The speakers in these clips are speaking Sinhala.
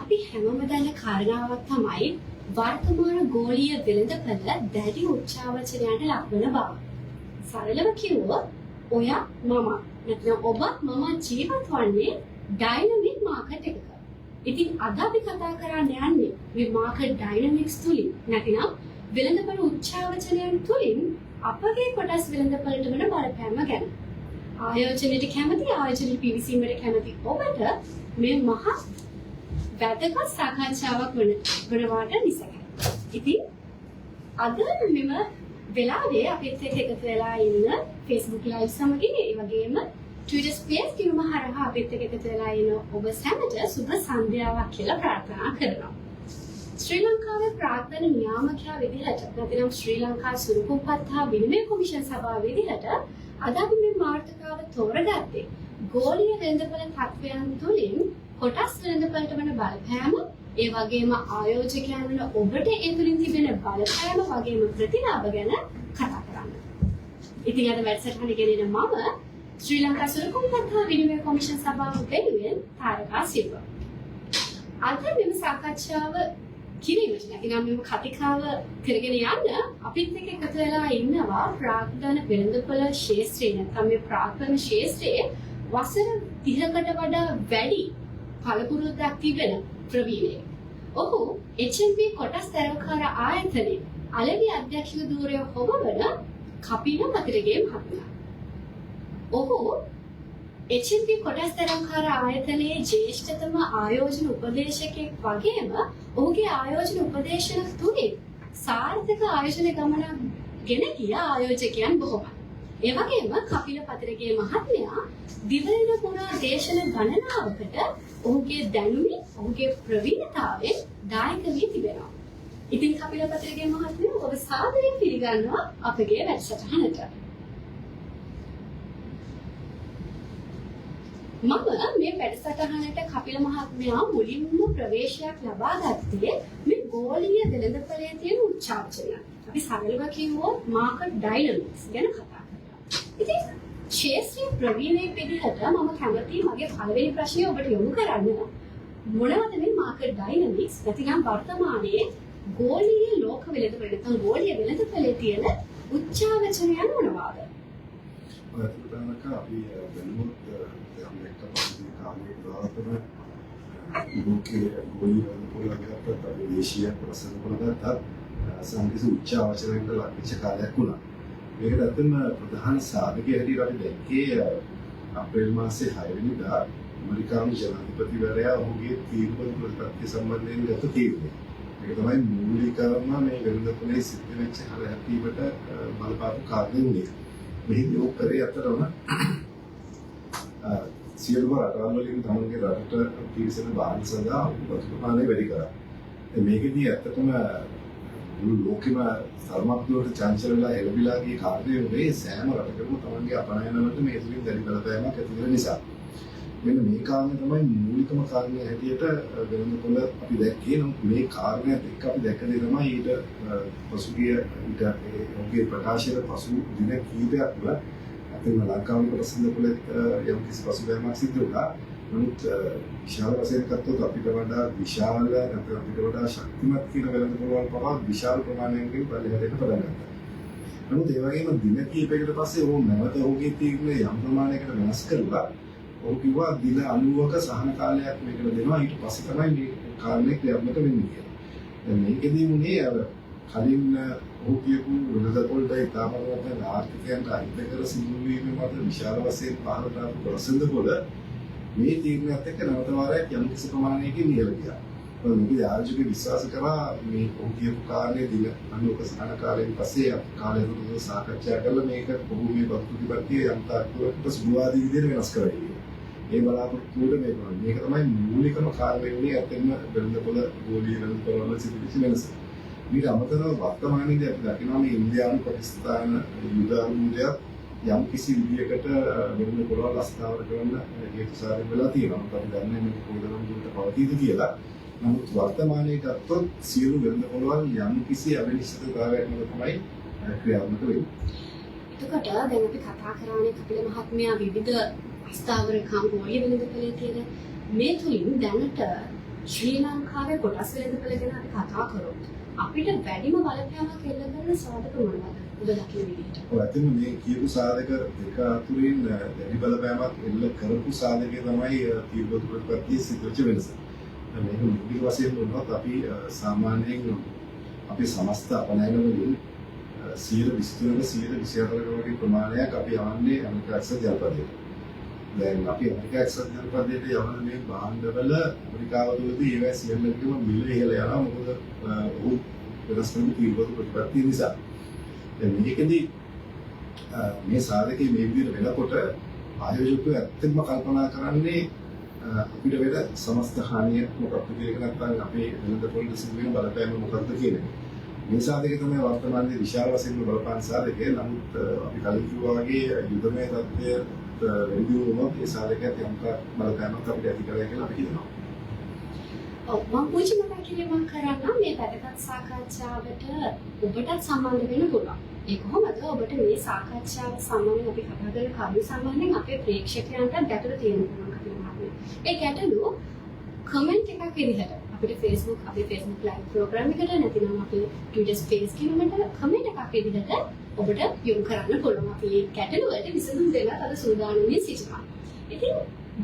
අපි හැමෝම දන්න කාරණාවක් තමයි වර්තමාන ගෝලීය වෙළඳපළ දැඩි උච්චාවචනයට ලක්වන බව. සරලව කිව්වොත් ඔයා මම නැත්නම් ඔබත් මම ජීවත් වන්නේ ඩයිනමික් මාකට් එකක. ඉතින් අද අපි කතා කරන්න යන්නේ මේ මාකට් ඩයිනමික්ස් තුලින් නැතිනම් වෙළඳපළ උච්චාවචනයන් තුලින් අපගේ කොටස් වෙළඳපළට වන බලපෑම ගැන. ආයෝජනයට කැමති, ආයෝජනයට පිවිසීමට කැමති ඔබට මේ මහා වැදගත් සාකච්ඡාවක් වනවාට නිසැකයි. ඉතින් අද මෙම වෙලාවේ අපිත් එක්ක එකතු වෙලා ඉන්න Facebook Live සමගින්, ඒ වගේම Twitter Space කියුම හරහා අපිත් එක්ක එකතු වෙලා ඉන්න ඔබ සැමට සුබ සන්ධ්‍යාවක් කියලා ප්‍රාර්ථනා කරනවා. ශ්‍රී ලංකාවේ ප්‍රාග්ධන නියාමකයා විදිහට, නැතිනම් ශ්‍රී ලංකා සුරකුම්පත් හා විනිමය කොමිෂන් සභාව විදිහට අද අපි මේ මාතෘකාව තෝරගත්තේ ගෝලීය වෙළඳපොළ තත්ත්වයන් තුලින් කොටස් වෙළඳපොළට වන බලපෑම, ඒ වගේම ආයෝජකයන් වන ඔබට ඒ තුලින් තිබෙන බලපෑම වගේම ප්‍රතිලාභ ගැන කතා කරන්න. ඉතින් අද වැඩසටහන ගෙනෙන මම ශ්‍රී ලංකා සුරකුම්පත් හා විනිමය කොමිෂන් සභාව වෙනුවෙන් තාරකා සිල්වා. අද මෙම සාකච්ඡාව කිරීමට, නැතිනම් මෙම කතිකාව කරගෙන යන්න අපිත් එක්ක එකතු වෙලා ඉන්නවා ප්‍රාග්ධන වෙළඳපොළ ක්ෂේත්‍රයේ, නැත්නම් මේ ප්‍රාග්ධන ක්ෂේත්‍රයේ වසර 30කට වඩා වැඩි පළපුරුද්දක් තිබෙන ප්‍රවීණයෙක්. ඔහු HNB කොටස් දැරවකාර ආයතනයේ අලෙවි අධ්‍යක්ෂක ධූරය හොබවන කපිල පතිරගේ මහත්මයා. ඔහු HNB කොටස් දැරවකාර ආයතනයේ ජ්‍යෙෂ්ඨතම ආයෝජන උපදේශකයෙක් වගේම ඔහුගේ ආයෝජන උපදේශන තුලින් සාර්ථක ආයෝජන ගමනක් ගෙන ගිය ආයෝජකයන් බොහොමයි. ඒ වගේම කපිල පතිරගේ මහත්මයා දිවයින පුරා දේශන ගණනාවකට ඔහුගේ දැනුමින්, ඔහුගේ ප්‍රවීණතාවයෙන් දායක වී තිබෙනවා. ඉතින් කපිල පතිරගේ මහත්මයා, ඔබ සාදරයෙන් පිළිගන්නවා අපගේ වැඩසටහනට. මම මේ වැඩසටහනට කපිල මහත්මයා මුලින්ම ප්‍රවේශයක් ලබා ගත්තේ මේ ගෝලීය වෙළඳපොළේ තියෙන උච්චාවචනය. අපි සරලව කිව්වොත් මාකට් ඩයිනමික්ස් ගැන කතා කරලා. ඉතින් ක්ෂේත්‍රීය ප්‍රවීණයෙක් විදිහට මම කැමතියි මගේ පළවෙනි ප්‍රශ්නය ඔබට යොමු කරන්න. මොනවද මේ මාකට් ඩයිනමික්ස්, නැතිනම් වර්තමානයේ ගෝලීය ලෝක වෙළඳපොළ නැත්නම් ගෝලීය වෙළඳපොළේ තියෙන උච්චාවචනයන් මොනවාද? ඔය ඇත්තටම අපි බැලුවොත්, දැන් දැක්ක පසුගිය කාලේ පුරාවටම ලෝකයේ ගෝලීය වෙළඳපොළ ගත්තත්, අපි දේශීය කොටස් වෙළඳපොළ ගත්තත් සම්කිසි උච්චාවචනයකට ලක් වෙච්ච කාලයක් වුණා. මේකට ඇත්තම ප්‍රධාන සාධකය හැටියට අපි දැක්කේ අප්‍රේල් මාසේ 6 වෙනිදා ඇමරිකානු ජනාධිපතිවරයා ඔහුගේ තීරුබදු ප්‍රතිපත්තිය සම්බන්ධයෙන් ගත තීරණය. මේක තමයි මූලිකවම මේ වෙළඳපොළේ සිද්ධ වෙච්ච හරහැප්පීමට බලපාපු කාරණේ වුණේ. මෙහිදී ඔහු කරේ ඇත්තටම සියලුම රටවල් වලින් තමන්ගේ රටට පිවිසෙන භාණ්ඩ සඳහා බදු ප්‍රමාණය වැඩි කරා. දැන් මේකෙදී ඇත්තටම මුළු ලෝකෙම තරමක් දුරට චංචල වෙලා එළඹිලා ගිය කාරණේ වුණේ සෑම රටකම තමන්ගේ අපනයන වලට මේ තුලින් දැඩි බලපෑමක් ඇති වෙන නිසා. මෙන්න මේ කාරණේ තමයි මූලිකම කාරණේ හැටියට වෙළඳපොළ අපි දැක්කේ. නමුත් මේ කාරණයත් එක්ක අපි දැක්ක දේ තමයි ඊට පසුගිය ඊට ඔහුගේ ප්‍රකාශයට පසු දින කිහිපයක්ම අතන ලංකාවේ කොටස් වෙළඳපොළෙත් යම් කිසි පසුබෑමක් සිද්ධ වුණා. නමුත් විශාල වශයෙන් ගත්තොත් අපිට වඩා විශාල, නැත්නම් අපිට වඩා ශක්තිමත් කියන වෙළඳපොළවල් පවා විශාල ප්‍රමාණයකින් පල්ලෙහාට එන්න පටන් ගත්තා. නමුත් ඒ වගේම දින කිහිපයකට පස්සේ ඔහු නැවත ඔහුගේ තීරණය යම් ප්‍රමාණයකට වෙනස් කරලා ඔහු කිව්වා දින 90ක සහන කාලයක් මේකට දෙනවා, ඊට පස්සේ තමයි මේ කාරණේ ක්‍රියාත්මක වෙන්නේ කියලා. දැන් මේකෙදී වුණේ අර කලින් ඔහු කියපු වෙළඳපොළට ඉතාමත් ආර්ථිකයන්ට අහිතකර සිදුවීම මත විශාල වශයෙන් පහළට ආපු කොටස් වෙළඳපොළ මේ තීරණයත් එක්ක නැවත වාරයක් යම් කිසි ප්‍රමාණයකින් ඉහළ ගියා. මොකද මේකේ ආයෝජකයෝ විශ්වාස කරා මේ ඔහු කියපු කාරණේ දින 90ක සහන කාලයෙන් පස්සේ කාලය තුළ සාකච්ඡා කරලා මේක ඔහු මේ බදු ප්‍රතිපත්තිය යම් තාක් දුරකට සුබවාදී විදිහට වෙනස් කරයි කියලා. ඒ බලාපොරොත්තුවට මේක මේක තමයි මූලිකම කාරණේ වුණේ ඇත්තටම වෙළඳපොළ ගෝලීය වෙළඳපොළ වල සිදුවෙච්ච වෙනස. ඊට අමතරව වර්තමානයේදී අපි දකිනවා මේ ඉන්දියානු පාකිස්තාන යුද අර්බුදයක් යම් කිසි විදියකට වෙළඳ පොළවල් අස්ථාවර කරන්න හේතු සාධක වෙලා තියෙනවා. මොකද අපි දන්නේ මේක කොයිතරම් දුරට පවතීද කියලා. නමුත් වර්තමානයේ ගත්තොත් සියලු වෙළඳ පොළවල් යම් කිසි අවිනිශ්චිතතාවයක් මත තමයි ක්‍රියාත්මක වෙන්නේ. එතකොට දැන් අපි කතා කරානේ කපිල මහත්මයා විවිධ අස්ථාවරකම් ගෝලීය වෙළඳපොළේ තියෙන මේ තුලින් දැනට ශ්‍රී ලංකාවේ කොටස් වෙළඳපොළ ගැන අපි කතා කරොත් අපිට වැඩිම බලපෑමක් එල්ල කරන සාධක මොනවද? ඔබ දකින විදිහට. ඔව්, ඇත්තටම මේ කියපු සාධක දෙක අතුරින් දැඩි බලපෑමක් එල්ල කරපු සාධකය තමයි තීව්‍ර ප්‍රතිපත්තියේ සිදුවෙච්ච වෙනස. දැන් මේක මූලික වශයෙන් බලුවොත් අපි සාමාන්‍යයෙන් අපේ සමස්ත අපනයන වලින් 23ක 24ක වගේ ප්‍රමාණයක් අපි යවන්නේ ඇමරිකා එක්සත් ජනපදයට. දැන් අපි ඇමරිකා එක්සත් ජනපදයට යවන මේ භාණ්ඩවල ඇමරිකාව තුළදී ඒවා සියල්ලකම මිල ඉහළ යනවා. මොකද ඔහු වෙනස් කරන තීව්‍ර ප්‍රතිපත්තිය නිසා. දැන් මේකෙදි මේ සාධකයේ මේ විදිහට වෙනකොට ආයෝජකයෝ ඇත්තටම කල්පනා කරන්නේ අපිට වෙන සමස්ත හානිය මොකක්ද කියන එක, නැත්නම් අපේ වෙළඳ පොළට සිදු වෙන බලපෑම මොකක්ද කියන එක. මේ සාධකය තමයි වර්තමානයේ විශාල වශයෙන්ම බලපාන සාධකය. නමුත් අපි කලින් කිව්වා වගේ යුදමය තත්ත්වය වැඩි දියුණු වුණොත් ඒ සාධකයත් යම් බලපෑමක් අපිට ඇති කරයි කියලා අපි හිතනවා. ඔව්, මම පුංචි මතක් කිරීමක් කරන්නම්. මේ වැදගත් සාකච්ඡාවට ඔබටත් සම්බන්ධ වෙන්න පුළුවන්. ඒ කොහොමද? ඔබට මේ සාකච්ඡාව සම්බන්ධයෙන් අපි කතා කරන කරුණු සම්බන්ධයෙන් අපේ ප්‍රේක්ෂකයන්ට ගැටලු තියෙන්න පුළුවන් කපිල මහත්මයා. ඒ ගැටලු කමෙන්ට් එකක් විදිහට අපිට Facebook, අපේ Facebook live program එකට, නැතිනම් අපේ Twitter space කියනකට කමෙන්ට් එකක් විදිහට ඔබට යොමු කරන්න පුළුවන්. අපි මේ ගැටලු වලට විසඳුම් දෙන්න අද සූදානම්ව සිටිනවා. ඉතින්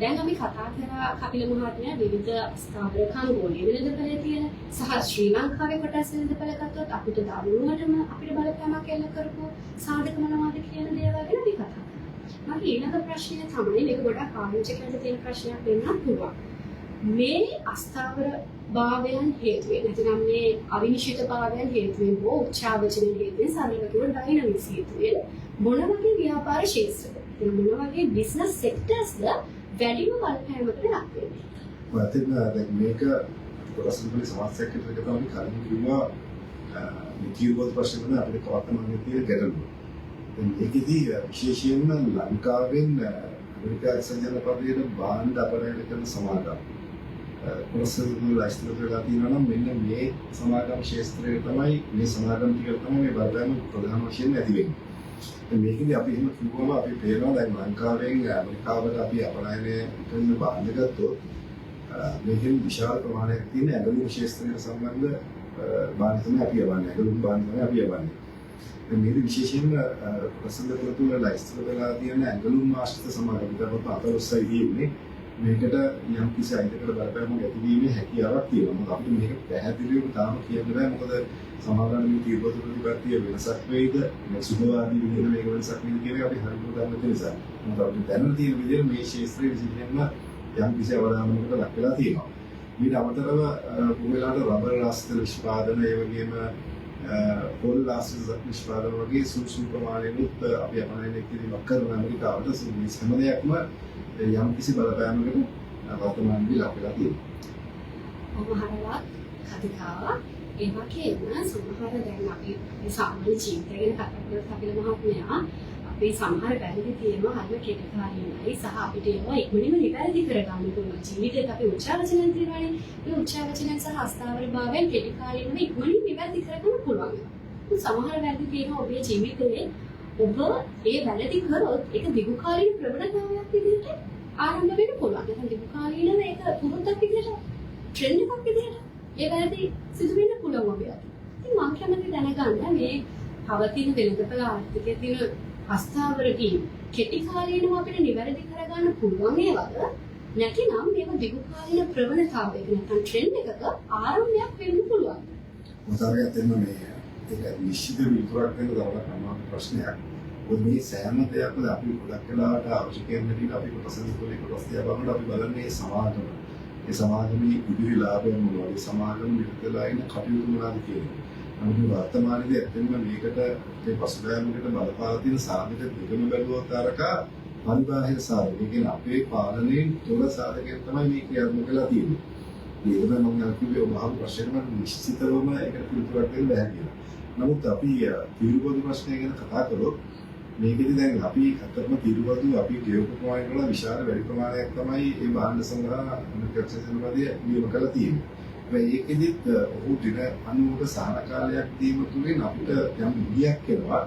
දැන් අපි කතා කරා කපිල මහත්මයා විවිධ ස්ථාවරකම් ගෝලීය වෙළඳපොළේ තියෙන සහ ශ්‍රී ලංකාවේ කොටස් වෙළඳපොළ ගත්තොත් අපිට දරුණුවටම අපිට බලපෑමක් එල්ල කරපු සාධක මොනවද කියන දේවල් ගැන අපි කතා කරා. මගේ ඊළඟ ප්‍රශ්නය තමයි, මේක ගොඩක් ආයෝජකයන්ට තියෙන ප්‍රශ්නයක් වෙන්නත් පුළුවන්. මේ අස්ථාවර භාවයන් හේතුවෙන්, නැතිනම් මේ අවිනිශ්චිත භාවයන් හේතුවෙන් හෝ උච්චාවචන හේතුවෙන්, සරලව කිව්වොත් ඩයිනමික්ස් හේතුවෙන් මොන වගේ ව්‍යාපාර ක්ෂේත්‍රද, මොන වගේ බිස්නස් සෙක්ටර්ස්ද වැඩිම බලපෑමකට ලක් වෙන්නේ? ඔව්, ඇත්තටම දැන් මේක කොටස් වල සමස්තයක් විතර තමයි කලින් කිව්වා මේ තීරබෝධ ප්‍රශ්න වල අපිට වර්තමානයේ තියෙන ගැටලුව. දැන් මේකෙදී විශේෂයෙන්ම ලංකාවෙන් ඇමරිකා එක්සත් ජනපදයට භාණ්ඩ අපනයන කරන සමාගම් කොටස් වල ලයිස්තුගත වෙලා තියෙනවා නම් මෙන්න මේ සමාගම් ක්ෂේත්‍රයේ තමයි, මේ සමාගම් ටික තමයි මේ බලපෑම ප්‍රධාන වශයෙන් ඇති වෙන්නේ. දැන් මේකෙදි අපි එහෙම කිව්වම අපි පේනවා දැන් ලංකාවෙන් ඇමරිකාවට අපි අපනයනය කරන භාණ්ඩ ගත්තොත් මේකෙන් විශාල ප්‍රමාණයක් තියෙන ඇඟලුම් ක්ෂේත්‍රයට සම්බන්ධ භාණ්ඩ තමයි අපි යවන්නේ. ඇඟලුම් භාණ්ඩ තමයි අපි යවන්නේ. දැන් මේක විශේෂයෙන්ම ප්‍රසන්න පොළ තුල ලයිස්තුව වෙලා තියෙන ඇඟලුම් ආශ්‍රිත සමාගම් විතරක් 14යි තියෙන්නේ. මේකට යම් කිසි අහිතකර බලපෑමක් ඇතිවීමේ හැකියාවක් තියෙනවා. මොකද අපිට මේක පැහැදිලිවම තාම කියන්න බෑ. මොකද සමහරවිට මේ තීව්‍ර ප්‍රතිපත්තිය වෙනසක් වෙයිද, මේ සුබවාදී විදිහට මේක වෙනසක් වෙයිද කියන එක අපි හරියටම දන්නේ නැති නිසා. මොකද අපිට දැනට තියෙන විදිහට මේ ක්ෂේත්‍රයේ විශේෂයෙන්ම යම් කිසි අවදානමකට ලක් වෙලා තියෙනවා. ඊට අමතරව බොහෝ වෙලාවට රබර් ආශ්‍රිත නිෂ්පාදන, ඒ වගේම පොල් ආශ්‍රිත නිෂ්පාදන වගේ සුළු සුළු ප්‍රමාණයෙනුත් අපි අපනයනය කිරීමක් කරන ඇමරිකාවට. මේ හැම දෙයක්ම යම් කිසි බලපෑමකට වර්තමානයේදී ලක් වෙලා තියෙනවා. ඔබ හරවත් කතිකාවක්. ඒ වගේම සමහර දැන් අපි මේ සාමාන්‍ය ජීවිතය ගැන කතා කරලා කපිල මහත්මයා, අපේ සමහර වැරදි තියෙනවා හරිම කෙටිකාරීනයි සහ අපිට ඒවා ඉක්මනින්ම නිවැරදි කරගන්න පුළුවන්. ජීවිතේත් අපි උච්චාවචනයන් තියෙනවානේ. මේ උච්චාවචනයන් සහ අස්ථාවරභාවයන් කෙටිකාරීනව ඉක්මනින් නිවැරදි කරගන්න පුළුවන් ඒවා. සමහර වැරදි තියෙනවා ඔබේ ජීවිතේ ඔබ ඒ වැරදි කරොත් ඒක දිගුකාලීන ප්‍රවණතාවයක් විදිහට ආරම්භ වෙන්න පුළුවන්. නැත්නම් දිගුකාලීනව ඒක පුරුද්දක් විදිහට, ට්‍රෙන්ඩ් එකක් විදිහට ඒ වැරදි සිදු වෙන්න පුළුවන් ඔබේ අතින්. ඉතින් මම කැමති දැනගන්න මේ පවතින වෙළඳපළ ආර්ථිකයේ තියෙන අස්ථාවර වීම කෙටි කාලීනව අපිට නිවැරදි කරගන්න පුළුවන් ඒවද, නැතිනම් මේක දිගු කාලීන ප්‍රවණතාවයක නැත්නම් ට්‍රෙන්ඩ් එකක ආරම්භයක් වෙන්න පුළුවන්. මොකද ඇත්තටම මේ ඒක නිශ්චිත පිළිතුරක් දෙන්න තරමක් අමාරු ප්‍රශ්නයක්. මොකද මේ සෑම දෙයක්ම අපි ගොඩක් වෙලාවට අවශ්‍යකයන් හැටියට අපි කොටස් වල කොටස් දිහා බලනකොට අපි බලන්නේ මේ සමාගම. ඒ සමාගමේ ඉදිරි ලාභය මොනවද? ඒ සමාගම නිරත වෙලා ඉන්න කටයුතු මොනවද කියන එක. නමුත් මේ වර්තමානයේදී ඇත්තටම මේකට මේ පසුබෑමකට බලපාලා තියෙන සාධක දෙකම බැලුවොත් අරකා පරිබාහිර සාධක. ඒ කියන්නේ අපේ පාලනයෙන් තොර සාධකයන් තමයි මේ ක්‍රියාත්මක වෙලා තියෙන්නේ. ඒක තමයි මම අර කිව්වේ ඔබ අහපු ප්‍රශ්නෙට මට නිශ්චිතවම ඒකට පිළිතුරක් දෙන්න බැහැ කියලා. නමුත් අපි තීරුබදු ප්‍රශ්නය ගැන කතා කරොත් මේකෙදි දැන් අපි ඇත්තටම තීරුබදු අපි ගෙවපු ප්‍රමාණයට වඩා විශාල වැඩි ප්‍රමාණයක් තමයි මේ භාණ්ඩ සඳහා ඇමරිකා එක්සත් ජනපදය නියම කරලා තියෙන්නේ. හැබැයි ඒකෙදිත් ඔහු දින 90ක සහන කාලයක් දීම තුළින් අපිට යම් ඉඟියක් එනවා.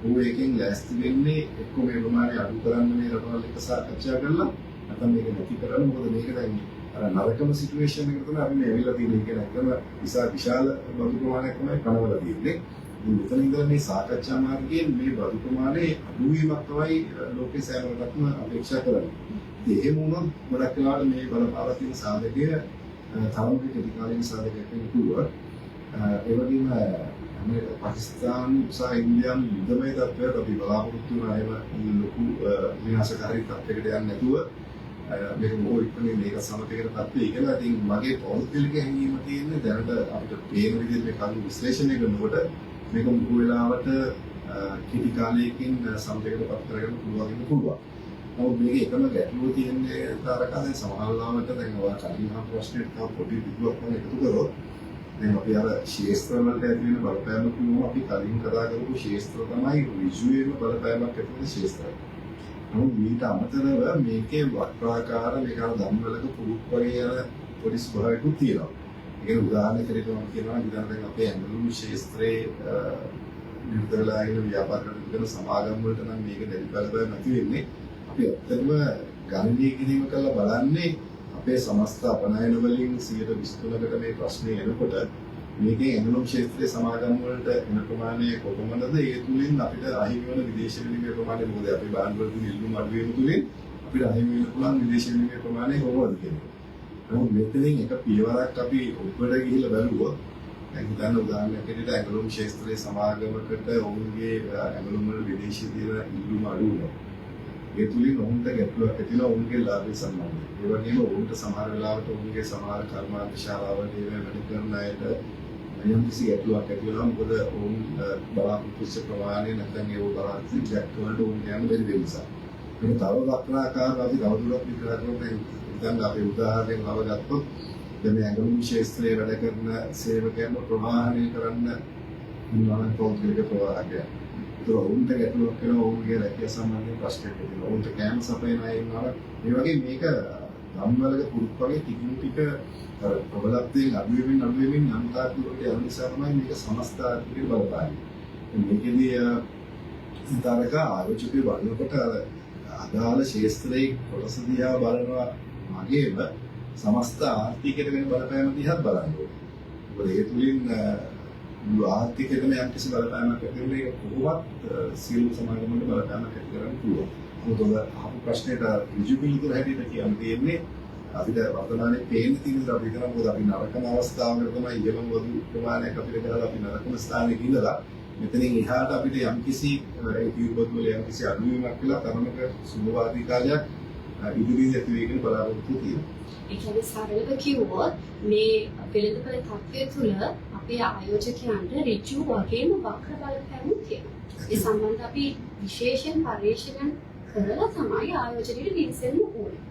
ඔහු ඒකෙන් ලෑස්ති වෙන්නේ එක්ක මේ ප්‍රමාණය අඩු කරන්න මේ රටවල් එක්ක සාකච්ඡා කරලා නැත්නම් මේක නැති කරන්න. මොකද මේක දැන් අර නරකම සිටුේෂන් එකට තමයි අපි මේ ඇවිල්ලා තියෙන්නේ. ඒ කියන්නේ ඇත්තම විශාල බදු ප්‍රමාණයක් තමයි පනවලා තියෙන්නේ. ඉතින් මෙතන ඉඳලා මේ සාකච්ඡා මාර්ගයෙන් මේ බදු ප්‍රමාණය අඩුවීමක් තමයි ලෝකේ සෑම රටක්ම අපේක්ෂා කරන්නේ. ඉතින් එහෙම වුණොත් ගොඩක් වෙලාවට මේ බලපාලා තියෙන සාධකය තරමක කෙටි කාලීන සාධකයක් වෙන්න පුළුවන්. ඒ වගේම පාකිස්තාන සහ ඉන්දියානු යුදමය තත්ත්වයට අපි බලාපොරොත්තු වුණා එහෙම ලොකු විනාශකාරී තත්ත්වයකට යන්නේ නැතුව මේක බොහෝ ඉක්මනින් මේක සමතයකට පත් වෙයි කියලා. ඉතින් මගේ පෞද්ගලික හැඟීම තියෙන්නේ දැනට අපිට පේන විදිහට මේ කරුණු විශ්ලේෂණය කරනකොට මේක මුහු වෙලාවට කෙටි කාලයකින් සමතයකට පත් කරගන්න පුළුවන් වෙන්න පුළුවන්. නමුත් මේකේ එකම ගැටලුව තියෙන්නේ තාරකා දැන් සමහර වෙලාවට දැන් ඔයා කලින් අහපු ප්‍රශ්නෙට තව පොඩි විදුවක් මම එකතු කරොත් දැන් අපි අර ක්ෂේත්‍ර වලට ඇති වෙන බලපෑම කිව්වම අපි කලින් කතා කරපු ක්ෂේත්‍ර තමයි ඍජුවේම බලපෑමක් ඇති වෙන ක්ෂේත්‍ර. නමුත් මීට අමතරව මේකේ වක්‍රාකාර මේක අර ධම්වලක පුරුක් වගේ යන පොඩි ස්වභාවයකුත් තියෙනවා. ඒ කියන්නේ උදාහරණයකට මම කියනවා නම් දැන් අපේ ඇඟලුම් ක්ෂේත්‍රයේ නිරත වෙලා ඉන්න ව්‍යාපාර කටයුතු කරන සමාගම් වලට නම් මේක දැඩි බලපෑම නැති වෙන්නේ. අපි ඇත්තටම ගණනය කිරීම කරලා බලන්නේ අපේ සමස්ත අපනයන වලින් 23%කට මේ ප්‍රශ්නේ එනකොට මේකෙන් ඇඟලුම් ක්ෂේත්‍රයේ සමාගම් වලට එන ප්‍රමාණය කොපමණද, ඒ තුලින් අපිට අහිමි වන විදේශ විනිමය ප්‍රමාණය, මොකද අපේ භාණ්ඩ වල තියෙන ඉල්ලුම අඩු වීම තුලින් අපිට අහිමි වෙන්න පුළුවන් විදේශ විනිමය ප්‍රමාණය කොහොමද කියන එක. නමුත් මෙතනින් එක පියවරක් අපි ඔබට ගිහිල්ලා බැලුවොත් දැන් හිතන්න උදාහරණයක් විදිහට ඇඟලුම් ක්ෂේත්‍රයේ සමාගමකට ඔවුන්ගේ ඇඟලුම් වල විදේශයේ තියෙන ඉල්ලුම අඩු වුණා. ඒ තුලින් ඔවුන්ට ගැටලුවක් ඇති වෙනවා ඔවුන්ගේ ලාභය සම්බන්ධයෙන්. ඒ වගේම ඔවුන්ට සමහර වෙලාවට ඔවුන්ගේ සමහර කර්මාන්ත ශාලාවල ඒවා වැඩ කරන අයට යම් කිසි ගැටලුවක් ඇති වෙනවා. මොකද ඔවුන් බලාපොරොත්තු වෙච්ච ප්‍රමාණය නැත්නම් ඒ බලාපොරොත්තු ඉලක්ක වලට ඔවුන් යන්න බැරි වෙන නිසා. මේක තව වක්‍රාකාරව අපි තවදුරටත් විග්‍රහ කරොත් දැන් හිතන්න අපේ උදාහරණයක් ලබා ගත්තොත් දැන් මේ ඇඟලුම් ක්ෂේත්‍රයේ වැඩ කරන සේවකයන්ව ප්‍රවාහනය කරන්න ඉන්නවා නම් පෞද්ගලික ප්‍රවාහකයන්. ඒතර ඔවුන්ට ගැටලුවක් වෙනවා ඔවුන්ගේ රැකියා සම්බන්ධයෙන් ප්‍රශ්නයක් ඇති වෙනවා. ඔවුන්ට කෑම සපයන අය ඉන්නවා. මේ වගේ මේක ගම්වලක පුරුක් වගේ ටිකින් ටික අර ප්‍රබලත්වයෙන් අඩු වෙමින් අඩු වෙමින් යම් තාක් දුරට යන නිසා තමයි මේක සමස්ත ආර්ථිකයට බලපාන්නේ. මේකෙදී තාරක ආයෝජකයෝ බලනකොට අර අදාළ ක්ෂේත්‍රයේ කොටස දිහා බලනවා වගේම සමස්ත ආර්ථිකයට වෙන බලපෑම දිහාත් බලන්න ඕනේ. මොකද ඒ තුලින් මුළු ආර්ථිකයටම යම්කිසි බලපෑමක් ඇති වෙන එක කොහොමත් සියලු සමාගම් වලට බලපෑමක් ඇති කරන්න පුළුවන්. මොකද ඔය අහපු ප්‍රශ්නෙට ඍජු පිළිතුර හැටියට කියන්න තියෙන්නේ අපිට වර්තමානයේ පේන්න තියෙන දේ අපි හිතනවා මොකද අපි නරකම අවස්ථාවකට තමයි ඉහළම බදු ප්‍රමාණයක් අපිට ගහලා අපි නරකම ස්ථානයක ඉඳලා මෙතනින් එහාට අපිට යම්කිසි ඒ තීරු බදු වල යම්කිසි අඩුවීමක් වෙලා තරමක සුබවාදී කාලයක් ඉදිරියේ ඇති වෙයි කියන බලාපොරොත්තුව තියෙනවා. ඒ කියන්නේ සරලව කිව්වොත් මේ වෙළඳපළ තත්ත්වය තුළ අපේ ආයෝජකයන්ට ඍජු වගේම වක්‍ර බලපෑමුත් තියෙනවා. ඒ සම්බන්ධ අපි විශේෂයෙන් පර්යේෂණ කරලා තමයි ආයෝජනයට පිවිසෙන්න ඕනේ.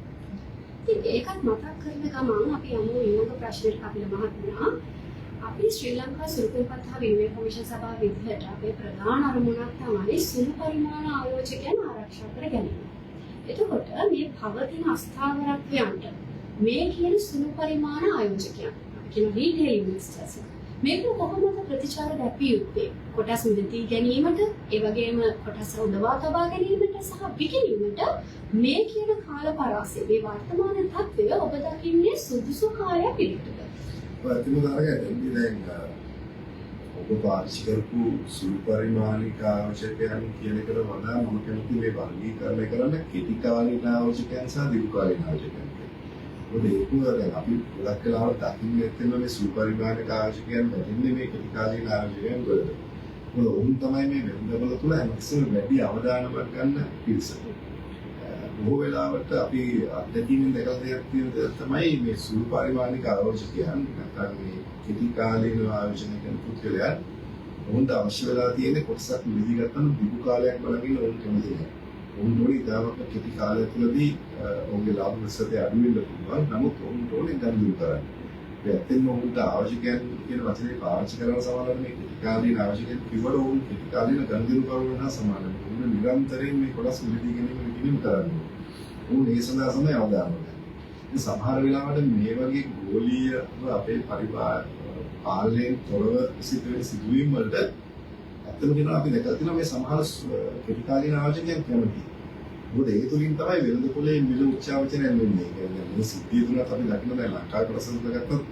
ඉතින් ඒකත් මතක් කරන ගමන් අපි යමු ඊළඟ ප්‍රශ්නෙට කපිල මහත්මයා. අපි ශ්‍රී ලංකා සුළු කුම්පත් හා විනිමය කොමිෂන් සභාව විදිහට අපේ ප්‍රධාන අරමුණක් තමයි සුළු පරිමාණ ආයෝජකයන් ආරක්ෂා කර ගැනීම. එතකොට මේ පවතින අස්ථාවරත්වයන්ට මේ කියන සුළු පරිමාණ ආයෝජකයන් අපි කියන රීටේල් ඉන්වෙස්ටර්ස් මේක කොහොමද ප්‍රතිචාර දැක්විය යුත්තේ? කොටස් මිලදී ගැනීමට, ඒ වගේම කොටස් රඳවා තබා ගැනීමට සහ විකිණීමට මේ කියන කාල පරාසය මේ වර්තමාන තත්ත්වය ඔබ දකින්නේ සුදුසු කාලයක් විදිහටද? ඔය ඇත්තම තරගය දැන් ඔබ පාවිච්චි කරපු සුළු පරිමාණික ආයෝජකයන් කියන එකට වඩා මම කැමති මේ වර්ගීකරණය කරන්න කෙටි කාලීන ආයෝජකයන් සහ දීර්ඝ කාලීන ආයෝජකයන් කියලා. මොකද ඒක දැන් අපි ගොඩක් වෙලාවට දකින්නේ ඇත්තම මේ සුළු පරිමාණික ආයෝජකයන් වැටෙන්නේ මේ කෙටි කාලීන ආයෝජකයන් වලට. මොකද ඔවුන් තමයි මේ වෙළඳපොළ තුළ හැමතිස්සෙම වැඩි අවධානමක් ගන්න පිරිස. බොහෝ වෙලාවට අපි අත්දැකීමෙන් දැකලා දෙයක් තියෙන දෙයක් තමයි මේ සුළු පරිමාණික ආයෝජකයන් නැත්නම් මේ කෙටි කාලීනව ආයෝජනය කරන පුද්ගලයන් ඔවුන්ට අවශ්‍ය වෙලා තියෙන කොටසක් මිලදී ගත්තම දිගු කාලයක් බලමින් ඔවුන් කැමති නෑ. ඔවුන් ඕනේ ඉතාමත්ම කෙටි කාලය තුළදී ඔවුන්ගේ ලාභ ප්‍රතිශතය අඩු වෙන්න පුළුවන්. නමුත් ඔවුන්ට ඕනේ ගනුදෙනු කරන්න. ඒ ඇත්තෙන්ම ඔවුන්ට ආයෝජකයන් කියන වචනේ පාවිච්චි කරන සමහරවිට මේ කෙටි කාලීන ආයෝජකයන් කිව්වට ඔවුන් කෙටි කාලීන ගනුදෙනු කරුවන් හා සමානයි. ඔවුන් නිරන්තරයෙන් මේ කොටස් මිලදී ගැනීම විකිණීම කරන්න ඕනේ. ඔවුන් ඒ සඳහා තමයි අවධානය යොමු කරන්නේ. ඉතින් සමහර වෙලාවට මේ වගේ ගෝලීයව අපේ පරිපාලන පාලනයෙන් තොරව සිද්ධ වෙන සිදුවීම් වලට ඇත්තම කියනවා අපි දැකලා තියෙනවා මේ සමහර කෙටි කාලීන ආයෝජකයන් කැමතියි. මොකද ඒ තුලින් තමයි වෙළඳ පොලේ මිල උච්චාවචනය වෙන්නේ. ඒ කියන්නේ මේ සිද්ධිය තුනත් අපි දකින දැන් ලංකාවේ ප්‍රසන්න ගත්තොත්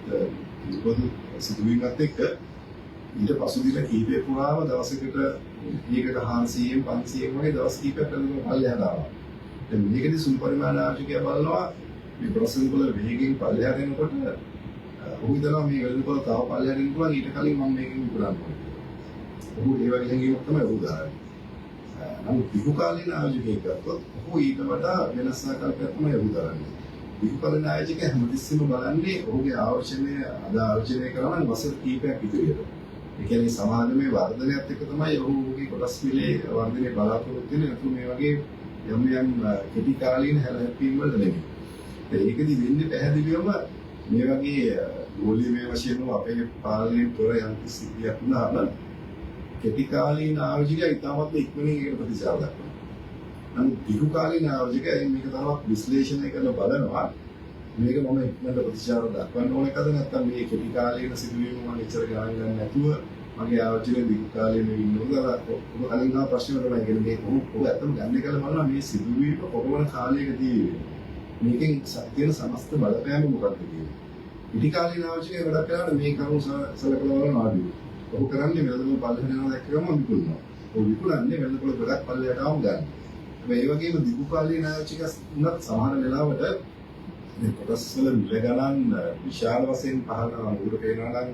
පිළිබඳ සිදුවීමත් එක්ක ඊට පසු දින කීපය පුරාම දවසකට ඒකක 400න් 500න් වගේ දවස් කීපයක් වෙළඳ පල්ලෙහාට ආවා. දැන් මේකදී සුළු පරිමාණ ආයෝජකයා බලනවා මේ ප්‍රසන්න පොළ වේගෙන් පල්ලෙහාට එනකොට ඔහු හිතනවා මේ වෙළඳ පොළ තව පල්ලෙහාට එන්න පුළුවන් ඊට කලින් මම මේකෙන් විකුණන්න ඕනේ කියලා. ඔහු ඒ වගේ හැඟීමක් තමයි ඔහු දාන්නේ. නමුත් දිගු කාලීන ආයෝජකයෙක් ගත්තොත් ඔහු ඊට වඩා වෙනස් ආකල්පයක් තමයි ඔහු දරන්නේ. දිගු කාලීන ආයෝජකයා හැමතිස්සෙම බලන්නේ ඔහුගේ ආවර්ජනය අද ආයෝජනය කරා නම් වසර කීපයක් ඉදිරියට. ඒ කියන්නේ සමාගමේ වර්ධනයත් එක්ක තමයි ඔහු ඔහුගේ කොටස් මිලේ වර්ධනය බලාපොරොත්තු වෙන්නේ. නැතුව මේ වගේ යම් යම් කෙටි කාලීන හැලහැප්පීම් වලට නෙමෙයි. ඒකෙදි වෙන්නේ පැහැදිලිවම මේ වගේ ගෝලීයමය වශයෙන් අපේ පාලනයෙන් තොර යම් කිසි සිද්ධියක් වුණාම කෙටි කාලීන ආයෝජකයා ඉතාමත්ම ඉක්මනින් ඒකට ප්‍රතිචාර දක්වනවා. නමුත් දිගු කාලීන ආයෝජකයා මේක තරමක් විශ්ලේෂණය කරලා බලනවා මේක මම ඉක්මනට ප්‍රතිචාර දක්වන්න ඕන එකද නැත්නම් මේ කෙටි කාලීන සිදුවීම මම එච්චර ගණන් ගන්න නැතුව මගේ ආයෝජනය දිගු කාලීන වෙන්න ඕනද? අර ඔබ කලින් ආව ප්‍රශ්නේ තමයි කියන්නේ මේ කොහොම ඔබ ඇත්තම ගන්න කියලා බලනවා මේ සිදුවීම කොපමණ කාලයකදී වෙන්නේ. මේකෙන් තියෙන සමස්ත බලපෑම මොකක්ද කියන්නේ. කෙටි කාලීන ආයෝජකයා ගොඩක් වෙලාවට මේ කරුණු සලකලා බලන අඩුයි. ඔහු කරන්නේ වෙළඳපොළ පල්ලෙහාට යනවා දැක්ක ගමන් විකුණනවා. ඔහු විකුණන්නේ වෙළඳපොළ ගොඩක් පල්ලෙහාට ආවම ගන්න. හැබැයි ඒ වගේම දිගු කාලීන ආයෝජකයා වුණත් සමහර වෙලාවට මේ කොටස් වල මිල ගණන් විශාල වශයෙන් පහළ යනවා. උඩ පේනවා නම්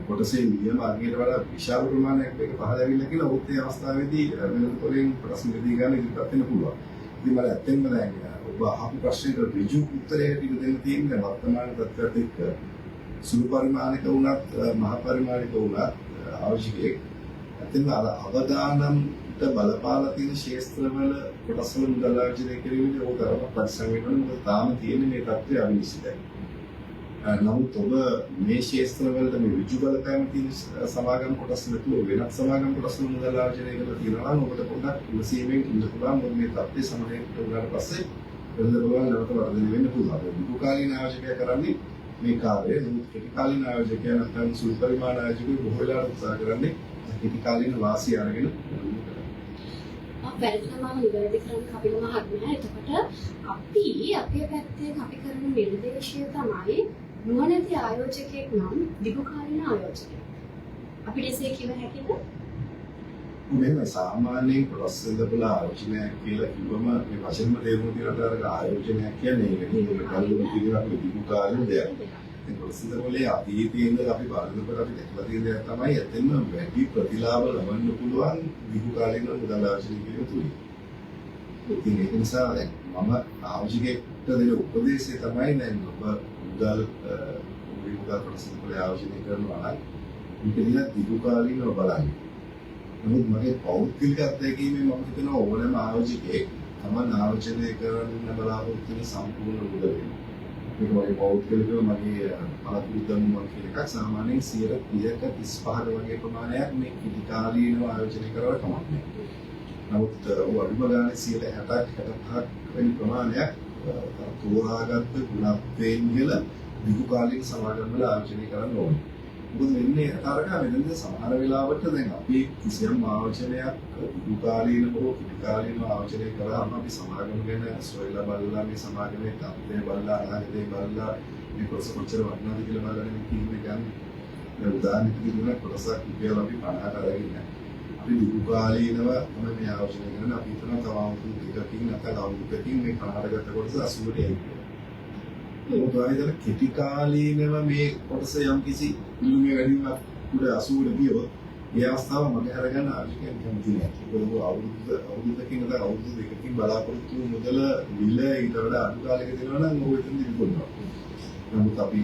කොටසේ නියම අගයට වඩා විශාල ප්‍රමාණයක් මේක පහළ ඇවිල්ලා කියලා ඔහුත් ඒ අවස්ථාවේදී වෙළඳපොළෙන් කොටස් මිලදී ගන්න ඉදිරිපත් වෙන්න පුළුවන්. ඉතින් මම ඇත්තෙන්ම දැන් ඔබ අහපු ප්‍රශ්නෙට ඍජු උත්තරයක් ටික දෙන්න තියෙන්නේ වර්තමාන තත්ත්වයට එක්ක සුළු පරිමාණික වුණත් මහ පරිමාණික වුණත් ආයෝජකයෙක් ඇත්තෙන්ම අර අවදානම්ට බලපාලා තියෙන ක්ෂේත්‍රවල කොටස් වල මුදල් ආයෝජනය කිරීමේදී ඔහු තරමක් පරිස්සම් වෙන්න ඕනේ. මොකද තාම තියෙන්නේ මේ තත්ත්වය අවිනිශ්චිතයි. නමුත් ඔබ මේ ක්ෂේත්‍රවලට මේ ඍජු බලපෑම තියෙන සමාගම් කොටස් නැතුව වෙනත් සමාගම් කොටස් වල මුදල් ආයෝජනය කරලා තියෙනවා නම් ඔබට පොඩ්ඩක් ඉවසීමෙන් ඉන්න පුළුවන්. මොකද මේ තත්ත්වය සමහරවිට වුණාට පස්සේ වෙළඳ පොළ නැවත වර්ධනය වෙන්න පුළුවන්. දිගු කාලීන ආයෝජකයා කරන්නේ මේ කාර්යය. නමුත් කෙටි කාලීන ආයෝජකයා නැත්නම් සුළු පරිමාණ ආයෝජකයෝ බොහෝ වෙලාවට උත්සාහ කරන්නේ කෙටි කාලීන වාසි අරගෙන වැරදිනම නිවැරදි කරන්න කපිල මහත්මයා. එතකොට අපි අපේ පැත්තෙන් අපි කරන නිර්දේශය තමයි නුවණැති ආයෝජකයෙක් නම් දිගු කාලීන ආයෝජකයෙක්. අපිට එසේ කිව හැකිද? මෙහෙම සාමාන්‍යයෙන් කොටස් වෙළඳපොළ ආයෝජනයක් කියලා කිව්වම මේ වචනෙම තේරුම තියෙනවා අර ආයෝජනයක් කියන්නේ ඒක නේ. කල්ලු කිරීමක් දිගු කාලීන දෙයක්. ඉතින් කොටස් වෙළඳපොළේ අතීතයේ ඉඳලා අපි බලනකොට අපි දැකලා තියෙන දෙයක් තමයි ඇත්තෙන්ම වැඩි ප්‍රතිලාභ ලබන්න පුළුවන් දිගු කාලීන මුදල් ආයෝජනය කිරීම තුලින්. ඉතින් ඒක නිසා දැන් මම ආයෝජකයෙක්ට දෙන උපදේශය තමයි දැන් ඔබ මුදල් ඔබේ මුදල් කොටස් වෙළඳපොළේ ආයෝජනය කරනවා නම් මේක දිහා දිගු කාලීනව බලන්න. නමුත් මගේ පෞද්ගලික අත්දැකීමෙන් මම හිතනවා ඕනෑම ආයෝජකයෙක් තමන් ආයෝජනය කරන්න බලාපොරොත්තු වෙන සම්පූර්ණ මුදලෙන් මේක මගේ පෞද්ගලිකව මගේ පළපුරුද්දම මම කියන එකක් සාමාන්‍යයෙන් 30ක 35ක වගේ ප්‍රමාණයක් මේ කෙටි කාලීනව ආයෝජනය කරලා කමක් නෑ. නමුත් ඔව් අඩුම ගානේ 60ක් 65ක් වැනි ප්‍රමාණයක් තෝරාගත්ත ගුණත්වයෙන් ඉහළ දිගු කාලීන සමාගම් වල ආයෝජනය කරන්න ඕනේ. මොකද වෙන්නේ තරකා මෙතනදී සමහර වෙලාවට දැන් අපි කිසියම් ආයෝජනයක් දිගු කාලීනව හෝ කෙටි කාලීනව ආයෝජනය කරාම අපි සමාගම ගැන සොයලා බලලා මේ සමාගමේ තත්ත්වය බලලා අනාගතය බලලා මේ කොටස කොච්චර වටිනවද කියලා බලලා නෙමෙයි තීරණය ගන්න. දැන් උදාහරණයක් විදිහට කොටසක් රුපියල් අපි 50ට අරගෙන අපි දිගු කාලීනව තමයි මේ ආයෝජනය කරන්නේ. අපි හිතනවා තව අවුරුදු දෙකකින් නැත්නම් අවුරුද්දකින් මේ 50ට ගත්ත කොටස 80ට එයි කියලා. මොකද ඔයා හිතන කෙටි කාලීනව මේ කොටස යම් කිසි ඉල්ලුමේ වැඩිවීමක් උඩ 80ට ගියොත් ඒ අවස්ථාව මග අරගන්න ආයෝජකයන් කැමති නෑ. මොකද අවුරුද්දකින් නැත්නම් අවුරුදු දෙකකින් බලාපොරොත්තු වූ මුදල මිල ඊට වඩා අඩු කාලයක දෙනවා නම් ඔහු එතනදී විකුණනවා. නමුත් අපි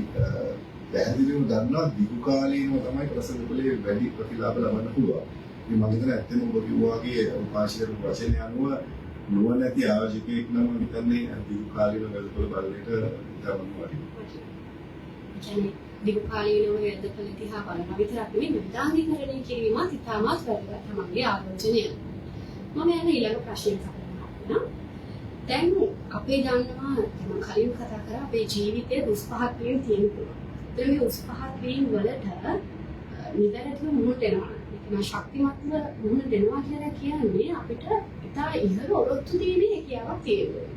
පැහැදිලිවම දන්නවා දිගු කාලීනව තමයි කොටස් වෙළඳපොලේ වැඩි ප්‍රතිලාභ ලබන්න පුළුවන්. ඉතින් මම හිතන්නේ ඇත්තටම ඔබ කිව්වා වගේ පාවිච්චි කරපු වචනය අනුව නුවණැති ආයෝජකයෙක් නම් මම හිතන්නේ දිගු කාලීන වෙළඳපොළ බලන එක ඉතාමත්ම වටිනවා. ඒ කියන්නේ දිගු කාලීනව වෙළඳපොළ දිහා බලන විතරක් නෙමෙයි විවිධාංගීකරණය කිරීමත් ඉතාමත් වැදගත් තමන්ගේ ආයෝජනය. මම යන ඊළඟ ප්‍රශ්නයට අපිට දැන් අපේ දන්නවා මම කලින් කතා කරා අපේ ජීවිතයේ උස් පහත් වීම් තියෙන පුළුවන්. ඒතර මේ උස් පහත් වීම් වලට නිවැරදිව මුහුණ දෙනවා. ඒ කියන්නේ ශක්තිමත්ව මුහුණ දෙනවා කියලා කියන්නේ අපිට ඉතා ඉහළ ඔරොත්තු දීමේ හැකියාවක් තියෙනවා.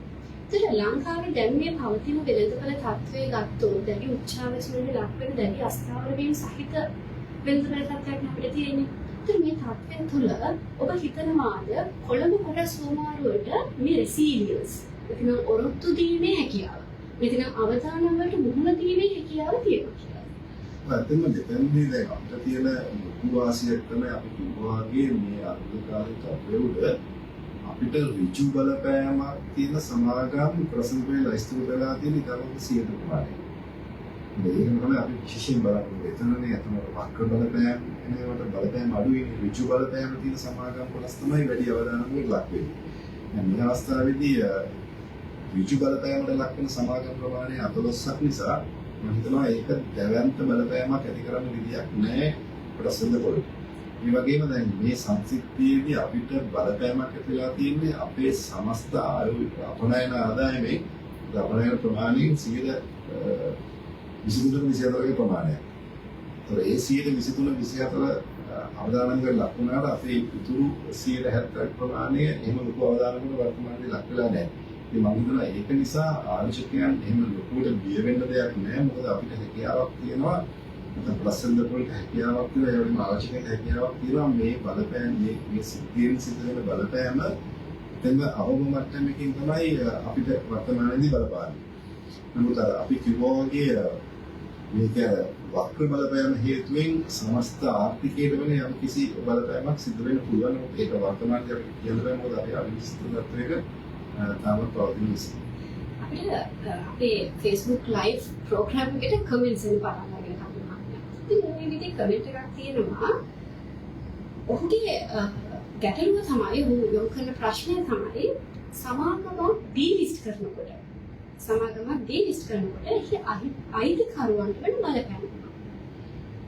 ඒතර ලංකාවේ දැන් මේ පවතින වෙළඳපළ තත්ත්වය ගත්තොත් දැඩි උච්චාවචනවලට ලක් වෙන දැඩි අස්ථාවර වීම් සහිත වෙළඳපළ තත්ත්වයක් අපිට තියෙන්නේ. ඒතර මේ තත්ත්වය තුළ ඔබ හිතනවාද කොළඹ කොටස් හුවමාරුවට මේ රෙසිලියන්ස් එතන ඔරොත්තු දීමේ හැකියාව මෙතන අවදානම් වලට මුහුණ දීමේ හැකියාව තියෙනවා කියලා. ඇත්තටම මෙතනදී දැන් අපිට තියෙන ලොකු වාසියක් තමයි අපි කිව්වා වගේ මේ අර්බුදකාරී තත්ත්වය උඩ අපිට ඍජු බලපෑමක් තියෙන සමාගම් ප්‍රසන්න ලයිස්තු වෙලා තියෙන ඉතාමත් 100 ප්‍රමාණයක්. මේකම තමයි අපි විශේෂයෙන් බලන්නේ. එතනනේ අතන වක්‍ර බලපෑම් එන ඒවට බලපෑම් අඩුයි. ඍජු බලපෑම තියෙන සමාගම් කොටස් තමයි වැඩි අවදානමකට ලක් වෙන්නේ. දැන් මේ අවස්ථාවේදී ඍජු බලපෑමට ලක් වෙන සමාගම් ප්‍රමාණය 14ක් නිසා මම හිතනවා ඒක දැවැන්ත බලපෑමක් ඇති කරන්න විදියක් නෑ කොටස් වෙළඳපොළට. ඒ වගේම දැන් මේ සංසිද්ධියේදී අපිට බලපෑමක් ඇති වෙලා තියෙන්නේ අපේ සමස්ත අපනයන ආදායමේ අපනයන ප්‍රමාණයෙන් 23 24 ප්‍රමාණයක්. ඒතර ඒ 23 24 අවදානමකට ලක් වුණාට අපේ ඉතුරු 70 ප්‍රමාණය එහෙම ලොකු අවදානමකට වර්තමානයේ ලක් වෙලා නැහැ. ඉතින් මම හිතනවා ඒක නිසා ආයෝජකයන් එහෙම ලොකුවට බිය වෙන්න දෙයක් නැහැ. මොකද අපිට හැකියාවක් තියෙනවා නැත්නම් කොටස් වෙළඳපොළට හැකියාවක් තියෙනවා, ඒ වගේම ආයෝජකයන්ට හැකියාවක් තියෙනවා මේ බලපෑම මේ සිද්ධියෙන් සිද්ධ වෙන බලපෑම එතෙන්ම අවම මට්ටමකින් තමයි අපිට වර්තමානයේදී බලපාන්නේ. නමුත් අර අපි කිව්වා වගේ මේක වක්‍ර බලපෑම හේතුවෙන් සමස්ත ආර්ථිකයට වෙන යම් කිසි බලපෑමක් සිද්ධ වෙන්න පුළුවන්. නමුත් ඒක වර්තමානයේ අපිට කියන්න බෑ, මොකද අපි අනිශ්චිත තත්ත්වයක තාමත් පවතින නිසා. අපිට අපේ Facebook live program එකට කමෙන්ට්ස් එන්න පටන් අරගෙන කරුණා. ඉතින් මේ විදිහේ කමෙන්ට් එකක් තියෙනවා. ඔහුගේ ගැටලුව තමයි ඔහු යොමු කරන ප්‍රශ්නය තමයි සමාගමක් ඩීලිස්ට් කරනකොට එහි අයිතිකරුවන්ට වෙන බලපෑම.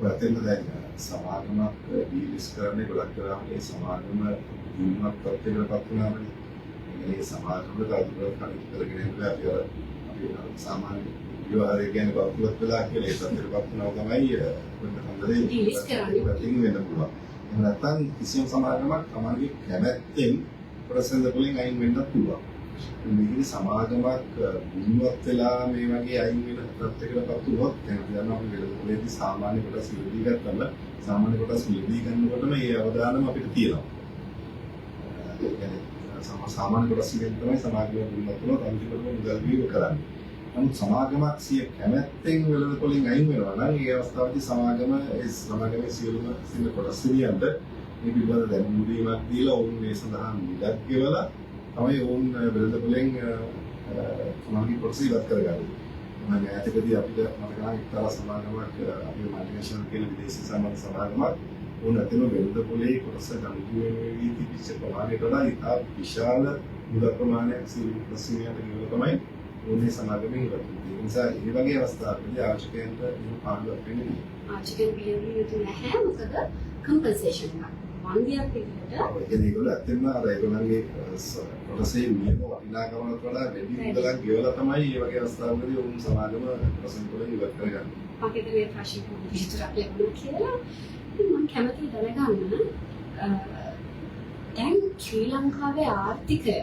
ඔය අතෙන්ද දැන් සමාගමක් ඩීලිස්ට් කරන්නේ ගොඩක් වෙලාවට ඒ සමාගම දියුණුවක් තත්ත්වයකට පත් වුණාමනේ. ඒ සමාගම තවදුරටත් කටයුතු කරගෙන යන්න බෑ. අපි අර අපි සාමාන්‍ය ව්‍යවහාරය කියන්නේ බෞද්ධ වෙලා කියලා ඒ තත්ත්වයට පත් වුණාම තමයි වෙන කන්දරේ ඩීලිස්ට් කරන්නේ. පැත්තකින් වෙන්න පුළුවන්. එහෙම නැත්නම් කිසියම් සමාගමක් තමන්ගේ කැමැත්තෙන් කොටස් වෙළඳපොළෙන් අයින් වෙන්නත් පුළුවන්. මේකේ සමාගමක් දියුණුවත් වෙලා මේ වගේ අයින් වෙන තත්ත්වයකට පත් වුණොත් දැන් අපි දන්නවා අපි වෙළඳපොළේදී සාමාන්‍ය කොටස් මිලදී ගත්තම සාමාන්‍ය කොටස් මිලදී ගන්නකොටම ඒ අවදානම අපිට තියෙනවා. ඒ කියන්නේ සාමාන්‍ය කොටස් වලින් තමයි සමාගම දියුණුවත් වුණොත් අන්තිමටම මුදල් දීම කරන්නේ. නමුත් සමාගමක් සිය කැමැත්තෙන් වෙළඳපොළෙන් අයින් වෙනවා නම් ඒ අවස්ථාවේදී සමාගම ඒ සමාගමේ සියලුම සියලු කොටස් හිමියන්ට මේ පිළිබඳ දැනුම් දීමක් දීලා ඔවුන් මේ සඳහා මිලක් ගෙවලා තමයි ඔවුන් වෙළඳපොළෙන් තමන්ගේ කොටස ඉවත් කරගන්නේ. මම ඈතකදී අපිට මතක නම් එක්තරා සමාගමක් අපේ මල්ටිනේෂනල් කියන විදේශී සම්බන්ධ සමාගමක් ඔවුන් අතන වෙළඳපොළේ කොටස ගනුදෙනු වෙවී තිබිච්ච ප්‍රමාණයට වඩා ඉතා විශාල මුදල් ප්‍රමාණයක් සියලු කොටස් හිමියන්ට ගෙවලා තමයි ඔවුන් මේ සමාගමෙන් ඉවත් වුනේ. ඒ නිසා ඒ වගේ අවස්ථාවකදී ආයෝජකයන්ට එහෙම පාඩුවක් වෙන්නේ නැහැ. ආයෝජකයන් බිය විය යුතු නැහැ. මොකද කම්පන්සේෂන් එකක් වන්දියක් විදිහට. ඒ කියන්නේ ඒගොල්ලෝ ඇත්තටම අර ඒගොල්ලන්ගේ කොටසේ නියම වටිනාකමකට වඩා වැඩි මුදලක් ගෙවලා තමයි මේ වගේ අවස්ථාවකදී ඔවුන් සමාගම කොටස් වලින් ඉවත් කරගන්නේ. මම හිතන්නේ මේ ප්‍රශ්නෙට මම පිළිතුරක් ලැබුණා කියලා. ඉතින් මම කැමතියි දැනගන්න දැන් ශ්‍රී ලංකාවේ ආර්ථිකය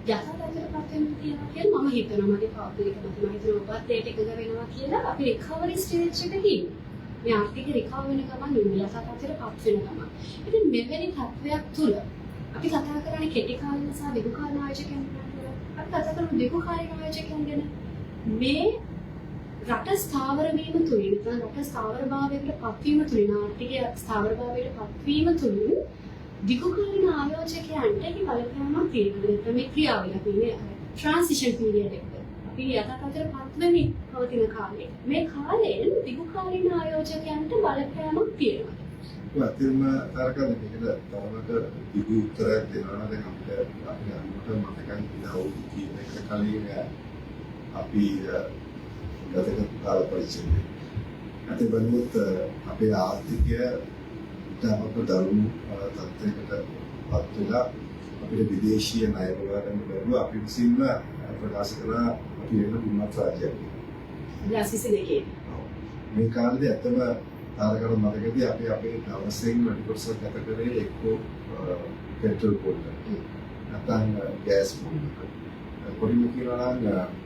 යථා තත්ත්වයට පත් වෙන්න තියෙනවා කියලා මම හිතනවා. මගේ පෞද්ගලික මතය. මම හිතනවා ඔබත් ඒට එකඟ වෙනවා කියලා. අපි රිකවරි ස්ටේජ් එකක ඉන්නේ. මේ ආර්ථිකය රිකවර් වෙන ගමන් යථා තත්ත්වයට පත් වෙන ගමන්. ඉතින් මෙවැනි තත්ත්වයක් තුළ අපි කතා කරන්නේ කෙටි කාලින සහ දිගු කාලින ආයෝජකයන් ගැන කියලා. අපි කතා කරමු දිගු කාලින ආයෝජකයන් ගැන. මේ රට ස්ථාවර වීම තුළින් නැත්නම් රට ස්ථාවරභාවයකට පත්වීම තුළින් ආර්ථිකය ස්ථාවරභාවයට පත්වීම තුළින් දිගුකාලීන ආයෝජකයන්ට ඒක බලපෑමක් තියෙනවා. නැත්නම් මේ ක්‍රියාවලිය අපි ඉන්නේ ට්‍රාන්සිෂන් පීරියඩ් එකක. අපි යථා තත්ත්වයට පත්වෙමින් පවතින කාලයක. මේ කාලයෙන් දිගුකාලීන ආයෝජකයන්ට බලපෑමක් තියෙනවා. ඇත්තටම තාරකා මේකට තරමක දිගු උත්තරයක් දෙනවා නම් දැන් අපිට අපි අනුමත මතකයි ඉතින් අවුරුදු කීපයකට කලින් අපි ගත කරපු කාල පරිච්ඡේදය. අතේ බලුවොත් අපේ ආර්ථිකය ඉතාමත්ම දරුණු තත්ත්වයකට පත් වෙලා අපිට විදේශීය ණය ලබා ගන්න බැරුව අපි විසින්ම ප්‍රකාශ කළා අපි වෙන පින්වත් රාජ්‍යයක් කියලා. 2022. මේ කාලේදී ඇත්තම තාරකට මතකදී අපි අපේ දවසෙන් වැඩි කොටසක් ගත කරේ එක්කෝ පෙට්‍රල් පොල්ල නැත්නම් ගෑස් පොල්ල. කොටින්ම කියනවා නම්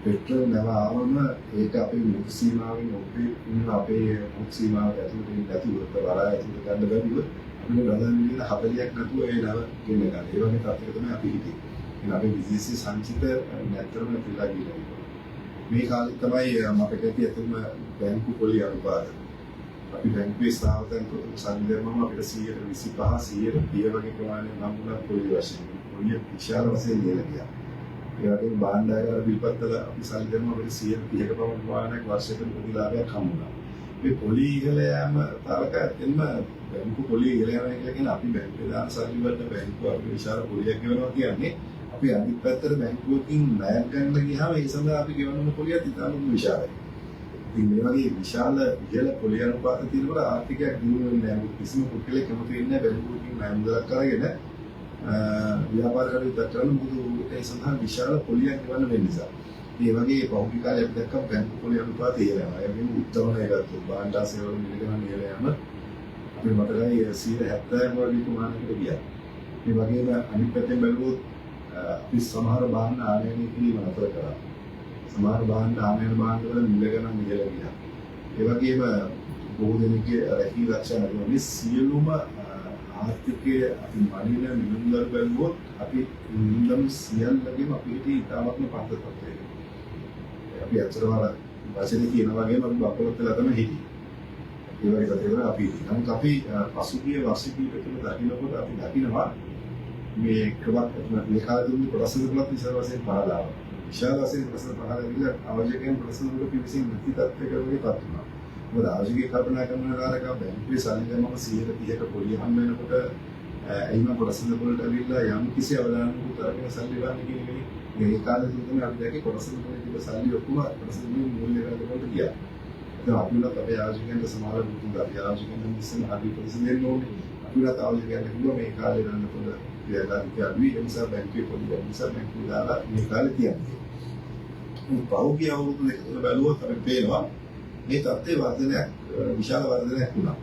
පෙට්‍රල් නැව ආවම ඒක අපේ මුහුදු සීමාවෙන් ඔබේ ඉන්න අපේ මුහුදු සීමාවට ඇතුළට එන්නේ නැතුව වරා ඇතුළට ගන්න බැරුව අපිට ඩොලර් මිලියන 40ක් නැතුව ඒ නැව ගෙන්න ගන්න. ඒ වගේ තත්ත්වයක තමයි අපි හිටියේ. ඉතින් අපේ විදේශීය සංචිත නැත්තරම පිරලා ගිහිල්ලා තිබුණා. මේ කාලේ තමයි මතක ඇති ඇත්තටම බැංකු පොලි අනුපාත. අපි බැංකුවේ ස්ථාවතන් සංදර්භම අපිට 125 130 වගේ ප්‍රමාණයක් හම්බුණා පොලි වශයෙන්. පොලිය විශාල වශයෙන් ඉහළ ගියා. ඒ වගේම භාණ්ඩාගාර බිල්පත්වල අපි සල්ලි දැම්මම අපිට 130ක පමණ ප්‍රමාණයක් වර්ෂයකට ප්‍රතිලාභයක් හම්බුණා. මේ පොලි ඉහළ යාම තරක ඇත්තෙන්ම බැංකු පොලි ඉහළ යනවා කියලා කියන්නේ අපි බැංකුවේ දාන සල්ලි වලට බැංකුව අපි විශාල පොලියක් ගෙවනවා කියන්නේ අපි අනිත් පැත්තට බැංකුවකින් ණයක් ගන්න ගියාම ඒ සඳහා අපි ගෙවන ඕන පොලියත් ඉතාමත් විශාලයි. ඉතින් මේ වගේ විශාල ඉහළ පොලි අනුපාත තියෙනකොට ආර්ථිකයක් දියුණු වෙන්නේ නැහැ. කිසිම පුද්ගලයෙක් කැමති වෙන්නේ නැහැ බැංකුවකින් ණය මුදලක් අරගෙන ව්‍යාපාර කටයුතු කරන්න. මොකද ඒ සඳහා විශාල පොලියක් ගෙවන්න වෙන නිසා. මේ වගේ පහුගිය කාලේ අපි දැක්කම බැංකු පොලි අනුපාත ඉහළ යනවා. ඒ වගේම උත්තමනය ගත්තොත් භාණ්ඩා සේවාවල මිල ගණන් ඉහළ යාම අපේ මතකයි 70 වගේ ප්‍රමාණයකට ගියා. මේ වගේම අනිත් පැත්තෙන් බැලුවොත් අපි සමහර භාණ්ඩ ආනයනය කිරීම නතර කරා. සමහර භාණ්ඩ ආනයන භාණ්ඩ වල මිල ගණන් ඉහළ ගියා. ඒ වගේම බොහෝ දෙනෙක්ගේ රැකී රක්ෂා නැතුව මේ සියලුම ආර්ථිකය අපි මනින මිනුම්දරු බැලුවොත් අපි මිනුම්දරු සියල්ලගෙම අපි හිටියේ ඉතාමත්ම පහත තත්ත්වයක. අපි ඇත්තටම අර වචනේ කියන වගේම අපි බපලොත් වෙලා තමයි හිටියේ. ඒ වගේ තත්ත්වයක අපි හිටියේ. නමුත් අපි පසුගිය වර්ෂ කිහිපය තුළ දකිනකොට අපි දකිනවා මේ ක්‍රමයක් මේ කාලේ දුන්න කොටස් වලත් විශාල වශයෙන් පහළ ආවා. විශාල වශයෙන් කොටස් පහළ ඇවිල්ලා අවජකයන් කොටස් වලට පිවිසෙන්නේ නැති තත්ත්වයක වගේ පත් වුණා. මොකද ආයෝජකයෙක් කල්පනා කරන කාරකා බැංකුවේ සල්ලි දැම්මම 130ක පොලිය හම්බ වෙනකොට ඇයි මම කොටස් වලට ඇවිල්ලා යම් කිසි අවදානමකුත් අරගෙන සල්ලි ගන්න කියන එකනේ. මේ කාලේ තුල තමයි අපි දැක්කේ කොටස් වල තිබ්බ සල්ලි ඔක්කොම කොටස් වලින් මූල්‍ය වෙළඳපොළට ගියා. දැන් අපි උනත් අපේ ආයෝජකයන්ට සමහර දුක් අපි ආයෝජකයන්ට ඉස්සෙල්ලා හරි උපදෙස් දෙන්න ඕනේ. අපි උනත් ආයෝජකයන්ට කිව්වා මේ කාලේ වෙළඳපොළ ක්‍රියාකාරීත්වය අඩුයි. ඒ නිසා බැංකුවේ පොලි වැඩි නිසා බැංකුවේ දාලා මේ කාලේ තියන්නේ. පහුගිය අවුරුදු දෙක තුන බැලුවොත් අපිට පේනවා මේ තත්ත්වයේ වර්ධනයක් විශාල වර්ධනයක් වුණා.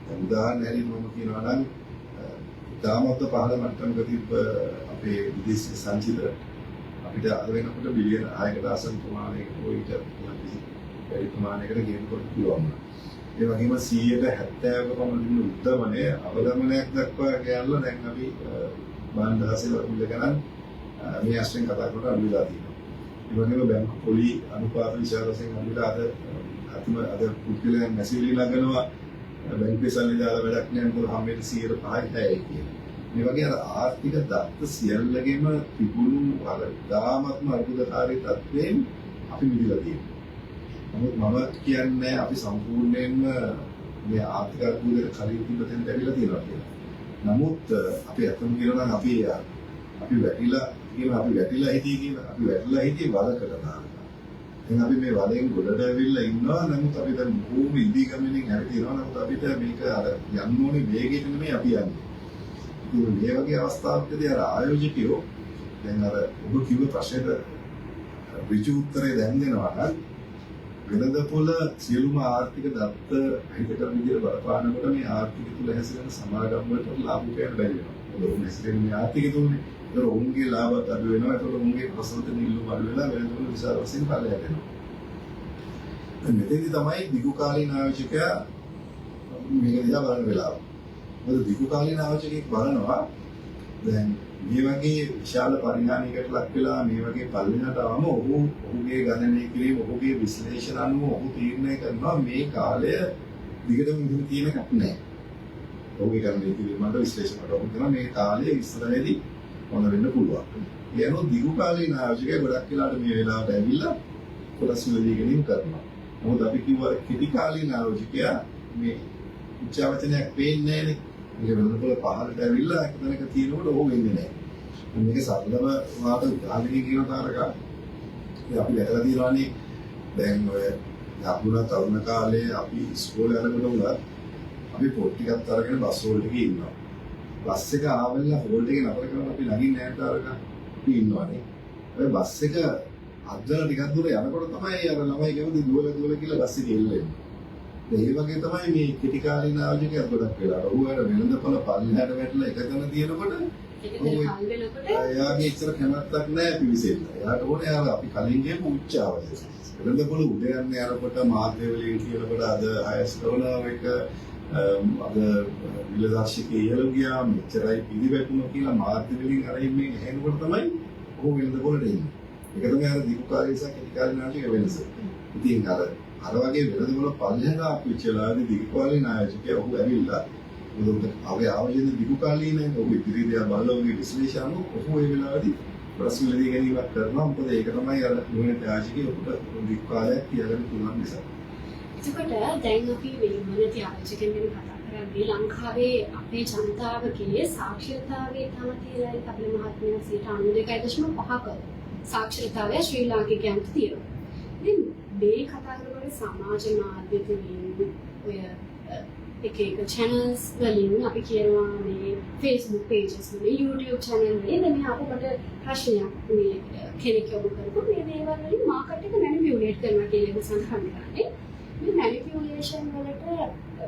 දැන් උදාහරණ හැටියට මම කියනවා නම් ඉතාමත් පහළ මට්ටමක තිබ්බ අපේ විදේශීය සංචිත අපිට අද වෙනකොට බිලියන 6කට ආසන්න ප්‍රමාණයකට ඔය ඊට වැඩි ප්‍රමාණයකට ගෙන්න කරන්න පුළුවන් වුණා. ඒ වගේම 170ක පමණ තිබුණු උද්දමනය අවදමනයක් දක්වා ගියල්ලා දැන් අපි භාණ්ඩ සේවා මිල ගණන් මේ ආශ්‍රයෙන් කතා කරනකොට අඩු වෙලා තියෙනවා. ඒ වගේම බැංකු පොලි අනුපාත විශාල වශයෙන් අඩු වෙලා අද අතිම අද පුද්ගලයන් මැසිවිලි නගනවා බැංකුවේ සල්ලි දාලා වැඩක් නෑ මොකද හැම වෙලේ 105යි 6යි කියලා. මේ වගේ අර ආර්ථික දත්ත සියල්ලගෙම තිබුණු අර ඉතාමත්ම අර්බුදකාරී තත්ත්වයෙන් අපි මිදලා තියෙනවා. නමුත් මම කියන්නේ අපි සම්පූර්ණයෙන්ම මේ ආර්ථික අර්බුදයට කලින් තිබ්බ තැනට ඇවිල්ලා තියෙනවා කියලා. නමුත් අපි ඇත්තම කියනවා නම් අපි වැටිලා කියලා අපි වැටිලා හිටියේ කියලා අපි වැටිලා හිටියේ වලකට දාලා. දැන් අපි මේ වලෙන් ගොඩට ඇවිල්ලා ඉන්නවා. නමුත් අපි දැන් බොහෝම ඉදි ගමනින් හරි තියෙනවා. නමුත් අපිට මේක අර යන්න ඕනේ වේගයට නෙමෙයි අපි යන්නේ. ඉතින් මේ වගේ අවස්ථාවකදී අර ආයෝජකයෝ දැන් අර ඔබ කිව්ව ප්‍රශ්නෙට ඍජු උත්තරේ දැන් දෙනවා නම් වෙළඳපොළ සියලුම ආර්ථික දත්ත හිතකර විදියට බලපානකොට මේ ආර්ථික තුල හැසිරෙන සමාගම් වලට ලාභ උපයන්න බැරි වෙනවා. මොකද ඔවුන් හැසිරෙන්නේ මේ ආර්ථික තුලනේ. ඒතර ඔවුන්ගේ ලාභත් අඩු වෙනවා. ඒතර ඔවුන්ගේ ප්‍රසන්න ඉල්ලුම අඩු වෙලා වෙළඳපොළ විශාල වශයෙන් පල්ලෙහාට යනවා. දැන් මෙතෙන්දි තමයි දිගු කාලීන ආයෝජකයා මේක දිහා බලන වෙලාව. මොකද දිගු කාලීන ආයෝජකයෙක් බලනවා දැන් මේ වගේ විශාල පරිහානියකට ලක් වෙලා මේ වගේ පල්ලෙහාට ආවම ඔහුගේ ගණනය කිරීම, ඔහුගේ විශ්ලේෂණ අනුව ඔහු තීරණය කරනවා මේ කාලය දිගටම මෙහෙම තියෙන එකක් නෑ. ඔහුගේ ගණනය කිරීම මත විශ්ලේෂණ වලට ඔහු කියනවා මේ කාලය ඉස්සරහේදී හොඳ වෙන්න පුළුවන්. ඒ අනුව දිගු කාලීන ආයෝජකයා ගොඩක් වෙලාවට මේ වෙලාවට ඇවිල්ලා කොටස් මිලදී ගැනීම කරනවා. මොකද අපි කිව්වා කෙටි කාලීන ආයෝජකයා මේ උච්චාවචනයක් පේන්නේ නෑනේ. මේක වෙනකොට පහළට ඇවිල්ලා එක තැනක තියෙනකොට ඔහු වෙන්නේ නෑ. මේක සරලව වාට උදාහරණයක් කියන තාරකා අපි දැකලා තියෙනවානේ. දැන් ඔය අපුණා තරුණ කාලේ අපි ඉස්කෝලේ යනකොට උනත් අපි පොත් ටිකක් අරගෙන බස් හෝල්ට් එකේ ඉන්නවා. බස් එක ආවෙලා හෝල්ට් එකේ නතර කරලා අපි නගින්නේ නෑ තාරකා. අපි ඉන්නවානේ. ඔය බස් එක අද්දලා ටිකක් දුර යනකොට තමයි අර ළමයි කැමති දුවලා දුවලා කියලා බස් එකේ එල්ලෙන්නේ. ඒ වගේ තමයි මේ කෙටි කාලීන ආයෝජකයන් ගොඩක් වෙලා. ඔහු අර වෙළඳපොළ පල්ලෙහාට වැටලා එක තැන තියෙනකොට එයාගේ ඉතර කැමැත්තක් නැහැ පිවිසෙන්න. එයාට ඕනේ අර අපි කලින් කියපු උච්චාවචන. වෙළඳපොළ උඩ යන්න යනකොට මාධ්‍ය වලින් කියනකොට අද හයස්ට් ඩොලර් එක අද මිල දර්ශකයේ ඉහළ ගියා, මෙච්චරයි පිළිවැටුණා කියලා මාධ්‍ය වලින් අර මේ ඇහෙනකොට තමයි ඔහු වෙළඳපොළට එන්නේ. ඒක තමයි අර දිගු කාලීන සහ කෙටි කාලීන ආයෝජක වෙනස. ඉතින් අර වගේ වෙළඳපොළ පල්ලෙහාට ආපු වෙලාවේදී දිගු කාලීන ආයෝජකයා ඔහු ඇවිල්ලා මොකද අපේ ආයෝජන දිගු කාලීන ඔහු ඉදිරි දිහා බලලා ඔහුගේ විශ්ලේෂණ අනුව ඔහු ඒ වෙලාවේදී ප්‍රශ්න මිලදී ගැනීමක් කරනවා. මොකද ඒක තමයි අර නුවණැති ආයෝජකයා ඔහුට දිගු කාලයක් තියාගන්න පුළුවන් නිසා. එතකොට දැන් අපි මේ නුවණැති ආයෝජකයන් ගැන කතා කරද්දී ලංකාවේ අපේ ජනතාවගේ සාක්ෂරතාවය තම තියෙනවා කපිල මහත්මයා 92.5ක සාක්ෂරතාවය ශ්‍රී ලාංකිකයන්ට තියෙනවා. ඉතින් මේ කතා කරනකොට සමාජ මාධ්‍ය තුලින් ඔය එක එක චැනල්ස් වලින් අපි කියනවා මේ Facebook pages වලින් YouTube channel වලින් දැන් මේ අපට ප්‍රශ්නයක් මේ කෙනෙක් යොමු කරපු මේ දේවල් වලින් මාකට් එක මැනිපියුලේට් කරනවා කියන එක සඳහන් කරන්නේ. මේ මැනිපියුලේෂන් වලට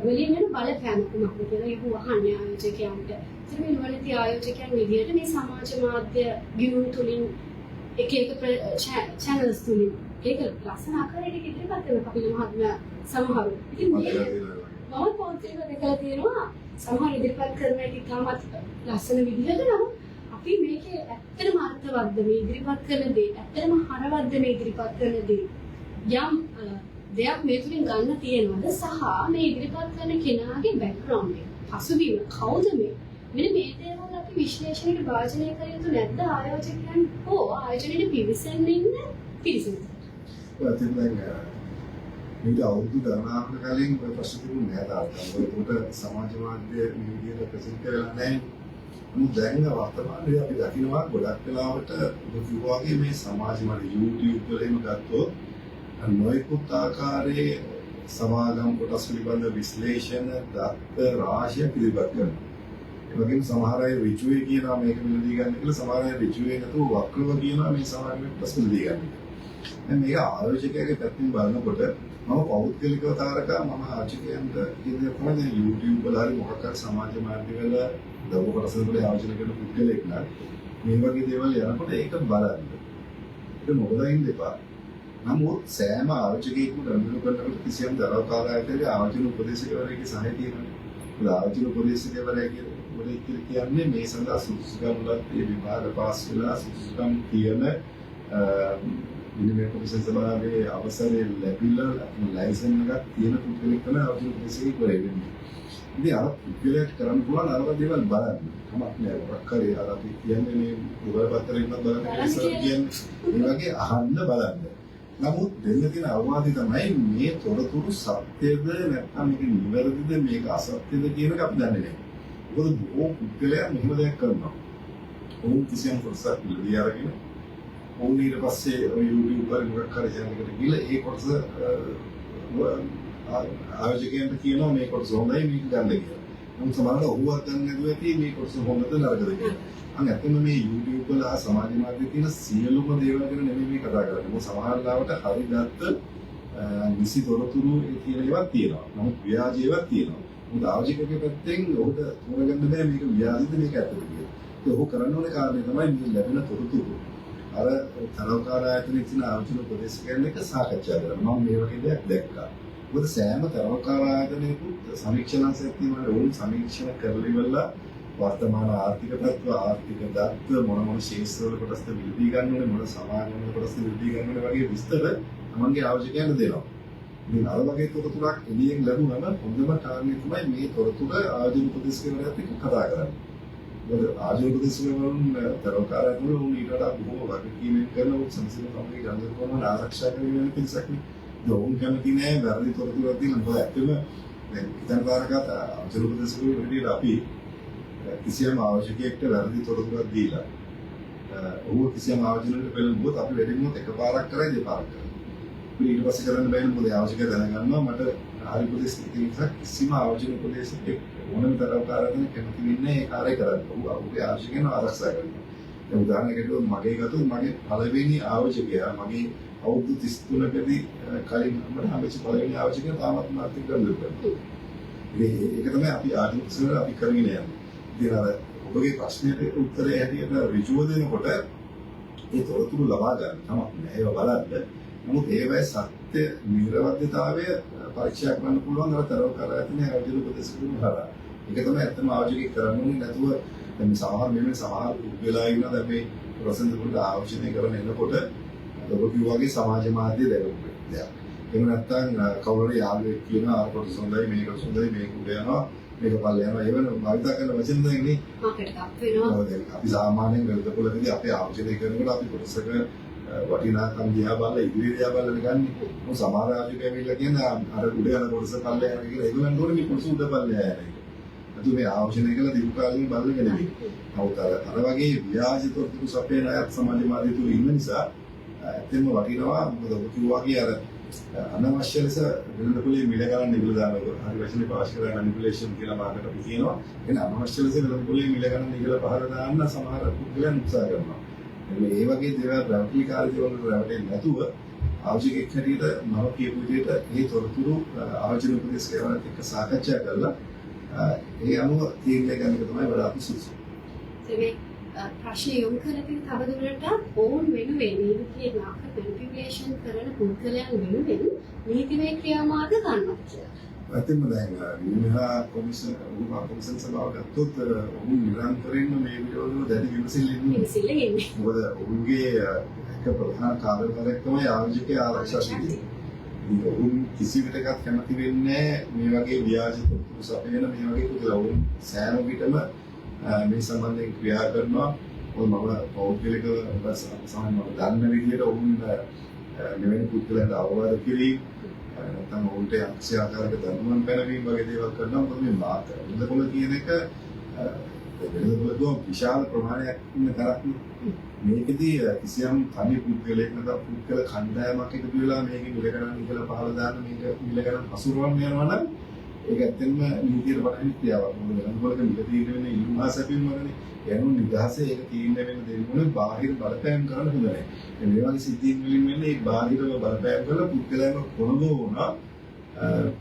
වලින් වෙන බලපෑම කුමක්ද කියලා ඒක අහන්නේ ආයෝජකයන්ට. ඉතින් මේ නුවණැති ආයෝජකයන් විදියට මේ සමාජ මාධ්‍ය ගිණුම් තුලින් එක එක චැනල්ස් තුලින් ඒක ලස්සන ආකාරයට ඉදිරිපත් කරන කපිල මහත්මයා සමහරු. ඉතින් මේ මම පෞද්ගලිකව දැකලා තියෙනවා සමහර ඉදිරිපත් කරන එක ඉතාමත් ලස්සන විදිහට. නමුත් අපි මේකේ ඇත්තටම අර්ථවත්ද මේ ඉදිරිපත් කරන දේ, ඇත්තටම හරවත්ද මේ ඉදිරිපත් කරන දේ, යම් දෙයක් මේ තුලින් ගන්න තියෙනවද සහ මේ ඉදිරිපත් කරන කෙනාගේ බැක්ග්‍රවුන්ඩ් එක, පසුබිම කවුද මේ, මෙන්න මේ දේවල් අපි විශ්ලේෂණයට භාජනය කළ යුතු නැද්ද ආයෝජකයන් හෝ ආයෝජනයේ පිවිසෙන්න ඉන්න පිරිස? ඔය අතින් දැන් මේක අවුරුදු ගණනාවකට කලින් ඔය ප්‍රශ්න තිබුණේ නෑ තාත්තා. මොකද ඒකට සමාජ මාධ්‍ය මේ විදිහට ප්‍රසිද්ධ වෙලා නැහැ. නමුත් දැන් වර්තමානයේ අපි දකිනවා ගොඩක් වෙලාවට ඔබ කිව්වා වගේ මේ සමාජ මාධ්‍ය YouTube වල එහෙම ගත්තොත් නොයෙකුත් ආකාරයේ සමාගම් කොටස් පිළිබඳ විශ්ලේෂණ දත්ත රාශියක් ඉදිරිපත් කරනවා. ඒ වගේම සමහර අය ඍජුවේ කියනවා මේක මිලදී ගන්න කියලා, සමහර අය ඍජුවේ නැතුව වක්‍රව කියනවා මේ සමාගමේ කොටස් මිලදී ගන්න කියලා. දැන් මේක ආයෝජකයාගේ පැත්තෙන් බලනකොට මම පෞද්ගලිකව තාරකා මම ආයෝජකයන්ට කියන දේ තමයි දැන් YouTube වල හරි මොකක් හරි සමාජ මාධ්‍ය වල දව කොටස් වල ආයෝජන කරන පුද්ගලයෙක් නම් මේ වගේ දේවල් යනකොට ඒක බලන්න. ඒක නොබලා ඉන්න එපා. නමුත් සෑම ආයෝජකයෙක්ම ගනුදෙනු කරනකොට කිසියම් දරවකාර ආයතනයේ ආයෝජන උපදේශකවරයෙක්ගේ සහාය තියෙනවා. මොකද ආයෝජන උපදේශකවරයා කියන්නේ මේ සඳහා සුදුසුකම් ලත් ඒ විභාග පාස් වෙලා සුදුසුකම් තියෙන විනිමය කොමිෂන් සභාවේ අවසරය ලැබිලා ලයිසන් එකක් තියෙන පුද්ගලෙක් තමයි ආයෝජන උපදේශකවරයෙක් වෙන්නේ. ඉතින් අර පුද්ගලයාට කරන්න පුළුවන් අර දේවල් බලන්න. කමක් නෑ මොකක් හරි අර අපි කියන්නේ මේ දුවල් පත්තරේ ඉන්නත් බලන්න කියලා කියන්නේ. ඒ වගේ අහන්න බලන්න. නමුත් දෙන්න තියෙන අවවාදය තමයි මේ තොරතුරු සත්‍යද නැත්නම් මේක නිවැරදිද මේක අසත්‍යද කියන එක අපි දන්නේ නැහැ. මොකද බොහෝ පුද්ගලයන් මෙහෙම දෙයක් කරනවා. ඔවුන් කිසියම් කොටසක් මිලදී අරගෙන ඔවුන් ඊට පස්සේ ඔය YouTube වල මොකක් හරි චැනල් එකට ගිහලා ඒ කොටස ආයෝජකයන්ට කියනවා මේ කොටස හොඳයි මේක ගන්න කියලා. නමුත් සමහරවිට ඔහුවත් දන්නේ නැතුව ඇති මේ කොටස හොඳද නරකද කියලා. අන් ඇත්තම මේ YouTube වල හා සමාජ මාධ්‍යයේ තියෙන සියලුම දේවල් ගැන නෙමෙයි මේ කතා කරන්නේ. මොකද සමහර ලාවට හරි දත්ත නිසි තොරතුරු ඒ කියන ඒවාත් තියෙනවා. නමුත් ව්‍යාජ ඒවාත් තියෙනවා. මොකද ආයෝජකගේ පැත්තෙන් ඔහුට තෝරගන්න බෑ මේක ව්‍යාජද මේක ඇත්තද කියලා. ඉතින් ඔහු කරන්න ඕනේ කාරණේ තමයි මේ ලැබෙන තොරතුරු අර තරවකාර ආයතනයේ තියෙන ආයෝජන උපදේශකයන් එක්ක සාකච්ඡා කරන්න. මම මේ වගේ දෙයක් දැක්කා. මොකද සෑම තරවකාර ආයතනයකුත් සමීක්ෂණ අංශයක් තියෙනවා. ඔවුන් සමීක්ෂණ කරලා ඉවරලා වර්තමාන ආර්ථික තත්ත්ව, ආර්ථික දත්ත, මොන මොන ක්ෂේත්‍රවල කොටස්ද මිලදී ගන්න ඕනේ, මොන සමාගම් වල කොටස්ද මිලදී ගන්න ඕනේ වගේ විස්තර තමන්ගේ ආයෝජකයන්ට දෙනවා. ඉතින් අර වගේ තොරතුරක් එළියෙන් ලැබුණම හොඳම කාරණේ තමයි මේ තොරතුර ආයෝජන උපදේශකවරයාත් එක්ක කතා කරන්න. මොකද ආයෝජන උපදේශකවරුන් තරවකාරයන් උන් ඊට වඩා බොහෝ වගකීමෙන් කරන උන් සංසිඳන තමන්ගේ ගන්ධ ප්‍රමාණ ආරක්ෂා කරගෙන යන පිරිසක් නේ. ඉතින් ඔවුන් කැමති නෑ වැරදි තොරතුරක් දීලා. මොකද ඇත්තම දැන් හිතන කාරකත් ආයෝජන උපදේශකවරුන් විදියට අපි කිසියම් ආයෝජකයෙක්ට වැරදි තොරතුරක් දීලා ඔහු කිසියම් ආයෝජනයකට පෙළඹුවොත් අපි වැඩි වුණොත් එකපාරක් කරයි දෙපාරක් කරයි. අපිට ඊට පස්සේ කරන්න බෑනේ. මොකද ආයෝජකයා දැනගන්නවා මට හරි උපදෙස් ඒ නිසා කිසිම ආයෝජන උපදේශකෙක් ඕනම තරවකාරයෙක් කැමති වෙන්නේ ඒ කාර්යය කරන්න. ඔහු ඔහුගේ ආයෝජකයන් ආරක්ෂා කරනවා. දැන් උදාහරණයකට කිව්වොත් මගේ ගත්තොත් මගේ පළවෙනි ආයෝජකයා මගේ අවුරුදු 33කදී කලින් මට හම්බෙච්ච පළවෙනි ආයෝජකයා තාමත් මාත් එක්ක ගනුදෙනු කරනවා. ඉතින් ඒක තමයි අපි ආයෝජන වල අපි කරගෙන යන්නේ. ඉතින් අර ඔබගේ ප්‍රශ්නයට උත්තරය හැටියට ඍජුව දෙනකොට ඒ තොරතුරු ලබා ගන්න කමක් නෑ. ඒවා බලන්න. නමුත් ඒවැ සත්‍ය නිර්වද්‍යතාවය පරීක්ෂා කරන්න පුළුවන් අර තරවකාර ආයතනයේ ආයෝජන උපදේශකවරුන් හරහා. ඒක තමයි ඇත්තම ආයෝජකයෙක් කරන්න ඕනේ. නැතුව දැන් මේ සමහර මේ සමහර පුද්ගලයා ඉන්නවා දැන් මේ රසඳ පොඩ ආයෝජනය කරන එනකොට ඔබ කිව්වා වගේ සමාජ මාධ්‍ය දැකපු දෙයක්. එහෙම නැත්නම් කවුරු හරි යාළුවෙක් කියනවා අර කොටස හොඳයි මේක හොඳයි මේක උඩ යනවා මේක පල්ල යනවා. ඒවන භාවිතා කරන වචන දැන් නේ මාකට් අප් වෙනවා. ඔව් දැන් අපි සාමාන්‍යයෙන් වෙළඳපොළකදී අපි ආයෝජනය කරනකොට අපි කොටසක වටිනාකම් දිහා බලලා ඉදිරිය දිහා බලලා ගන්නේ. මොකද සමහර ආයෝජකයෝ ඇවිල්ලා කියන්නේ අර උඩ යන කොටස පල්ල යනවා කියලා. ඒගොල්ලන්ට ඕනේ මේ කොටස උඩ පල්ල යන එක. නැතු මේ ආයෝජනය කළා දීර්ඝ කාලීන බලන නෙවෙයි. නමුත් අර වගේ ව්‍යාජ තොරතුරු සපයන අයත් සමාජ මාධ්‍ය තුල ඉන්න නිසා ඇත්තෙන්ම වටිනවා. මොකද ඔබ කිව්වා වගේ අර අනවශ්‍ය ලෙස වෙළඳපොළේ මිල ගණන් ඉහළ දානවා. හරි වචනේ පාවිච්චි කරලා මැනිපියුලේෂන් කියලා මාකට අපි කියනවා. ඒ කියන්නේ අනවශ්‍ය ලෙස වෙළඳපොළේ මිල ගණන් ඉහළ පහළ දාන්න සමහර පුද්ගලයන් උත්සාහ කරනවා. මේ වගේ දේවල් රැවටිලිකාරී දේවල් වලට රැවටෙන්නේ නැතුව ආයෝජකයෙක් හැටියට මම කියපු විදිහට මේ තොරතුරු ආයෝජන උපදේශකයන්ත් එක්ක සාකච්ඡා කරලා ඒ අනුව තීරණය ගන්න එක තමයි වඩා සුදුසු. මේ ප්‍රශ්න යොමු කරලා තියෙන තවදුරටත් ඔවුන් වෙනුවෙන් මේ විදිහේ මාකට් මැනිපියුලේෂන් කරන පුද්ගලයන් වෙනුවෙන් නීතිමය ක්‍රියාමාර්ග ගන්නවා කියලා. ඇත්තටම දැන් විනිමය කොමිෂන් උගුමා කොමිෂන් සභාව ගත්තොත් ඔවුන් නිරන්තරයෙන්ම මේ පිළිබඳව දැඩි විමසිල්ල ඉන්නේ. විමසිල්ල ඉන්නේ. මොකද ඔවුන්ගේ එක ප්‍රධාන කාර්යභාරයක් තමයි ආයෝජකයා ආරක්ෂා කිරීම. ඉතින් ඔවුන් කිසි විටකත් කැමති වෙන්නේ මේ වගේ ව්‍යාජ තොරතුරු සපයන මේ වගේ පුද්ගල. ඔවුන් සෑම විටම මේ සම්බන්ධයෙන් ක්‍රියා කරනවා. මොකද මම පෞද්ගලිකව සාමාන්‍යයෙන් මම දන්න විදිහට ඔවුන් මෙවැනි පුද්ගලයන්ට අවවාද කිරීම නැත්නම් ඔවුන්ට යම්කිසි ආකාරයක දඬුවම් පැනවීම වගේ දේවල් කරනවා. මොකද මේ මාත වෙළඳපොළ කියන එක වෙළඳපොළ තුන විශාල ප්‍රමාණයක් ඉන්න තරක් නේ. මේකෙදී කිසියම් තනි පුද්ගලයෙක් නැත්නම් පුද්ගල කණ්ඩායමක් එකතු වෙලා මේක මිල ගණන් ඉහළ පහළ දාන්න මේක මිල ගණන් හසුරවන්න යනවා නම් ඒක ඇත්තෙන්ම නීතියට බරහින් ක්‍රියාවක්. මොකද වෙළඳපොළක මිල තීරණය වෙන්නේ ඉල්ලුම් හා සැපයීම වලනේ. ඒ අනුව නිදහසේ ඒක තීරණය වෙන්න දෙන්න ඕනේ. බාහිර බලපෑම් කරන්න හොඳ නැහැ. මේ වගේ සිද්ධීන් වලින් වෙන්නේ ඒ බාහිරව බලපෑම් කරලා පුද්ගලයන්ව කොළඹ වුණා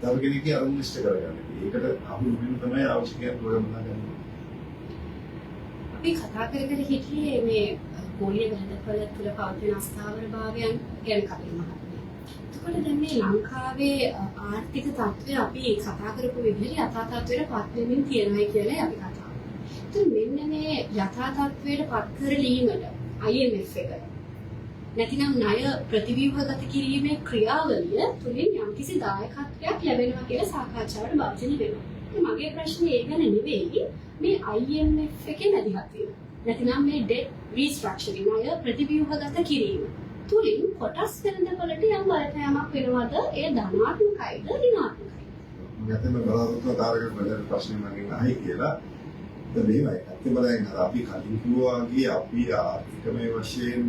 තව කෙනෙක්ගේ අරමුණ ඉෂ්ට කරගන්න. ඒකට අහු වෙන තමයි අවශ්‍යකයන් ගොඩනගා ගන්න. අපි කතා කර කර හිටියේ මේ ගෝලීය වෙළඳපොළ තුල පවතින අස්ථාවරභාවයන් ගැන කපිල මහත්මයා. එතකොට දැන් මේ ලංකාවේ ආර්ථික තත්ත්වය අපි කතා කරපු විදිහට යථා තත්ත්වයට පත් වෙමින් තියෙනයි කියලා අපි කතා කරා. එතකොට මෙන්න මේ යථා තත්ත්වයට පත් කරලීමට IMF එක නැතිනම් ණය ප්‍රතිව්‍යුහගත කිරීමේ ක්‍රියාවලිය තුලින් යම්කිසි දායකත්වයක් ලැබෙනවා කියලා සාකච්ඡාවට භාජනය වෙනවා. මගේ ප්‍රශ්නේ ඒ ගැන නෙවෙයි, මේ IMF එකේ මැදිහත් වීම. නැතිනම් මේ ඩෙට් රීස්ට්‍රක්චරින් ණය ප්‍රතිව්‍යුහගත කිරීම තුලින් කොටස් වෙළඳපොළට යම් බලපෑමක් වෙනවද? එය ධනාත්මකයිද ඍණාත්මකයිද? මම ඇත්තටම බලාපොරොත්තු වන තාරක වැඩ ප්‍රශ්නේ මගෙන් අහයි කියලා. දැන් මෙහෙමයි. ඇත්තටම දැන් අර අපි කලින් කිව්වා වගේ අපි ආර්ථිකමය වශයෙන්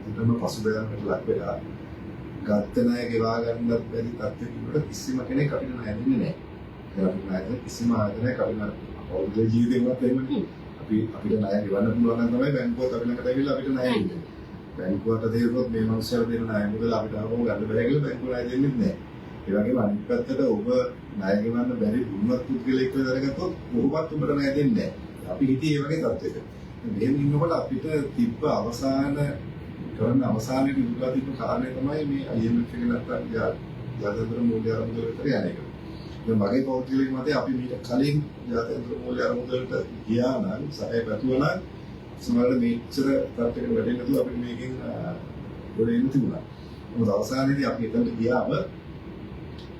හොඳටම පසුබෑමකට ලක් වෙලා ගත්ත ණය ගෙවා ගන්නත් බැරි තත්ත්වයක කිසිම කෙනෙක් අපිට ණය දෙන්නේ නැහැ. ඒ අපිට ණය දෙන කිසිම ආයතනයක් අපි පෞද්ගලික ජීවිතේ වුණත් එහෙමනේ. අපිට ණය ගෙවන්න පුළුවන් නම් තමයි බැංකුවත් අපි ළඟට ඇවිල්ලා අපිට ණය දෙන්නේ. බැංකුවට තේරුනොත් මේ මනුස්සයාට දෙන ණය මුදල අපිට ආපහු ගන්න බැහැ කියලා බැංකුව ණය දෙන්නෙත් නැහැ. ඒ වගේම අනිත් පැත්තට ඔබ ණය ගෙවන්න බැරි දුන්නත් පුද්ගලයෙක් කියලා දැනගත්තොත් කොහොමවත් ඔබට ණය දෙන්නේ නැහැ. අපි හිටියේ ඒ වගේ තත්ත්වයක. මෙහෙම ඉන්නකොට අපිට තිබ්බ අවසාන කරන්න අවසානයේ ඉඳලා තිබ්බ කාරණේ තමයි මේ IMF එක නැත්තම් ජාත්‍යන්තර මූල්‍ය අරමුදල විතර යන එක. දැන් මගේ පෞද්ගලික මතය අපි මීට කලින් ජාත්‍යන්තර මූල්‍ය අරමුදලට ගියා නම් සහාය පැතුවා නම් සමහරවිට මේච්චර තත්ත්වයකට වැටෙන්නේ නැතුව අපිට මේකෙන් ගොඩ එන්න තිබුණා. මොකද අවසානයේදී අපි එතනට ගියාම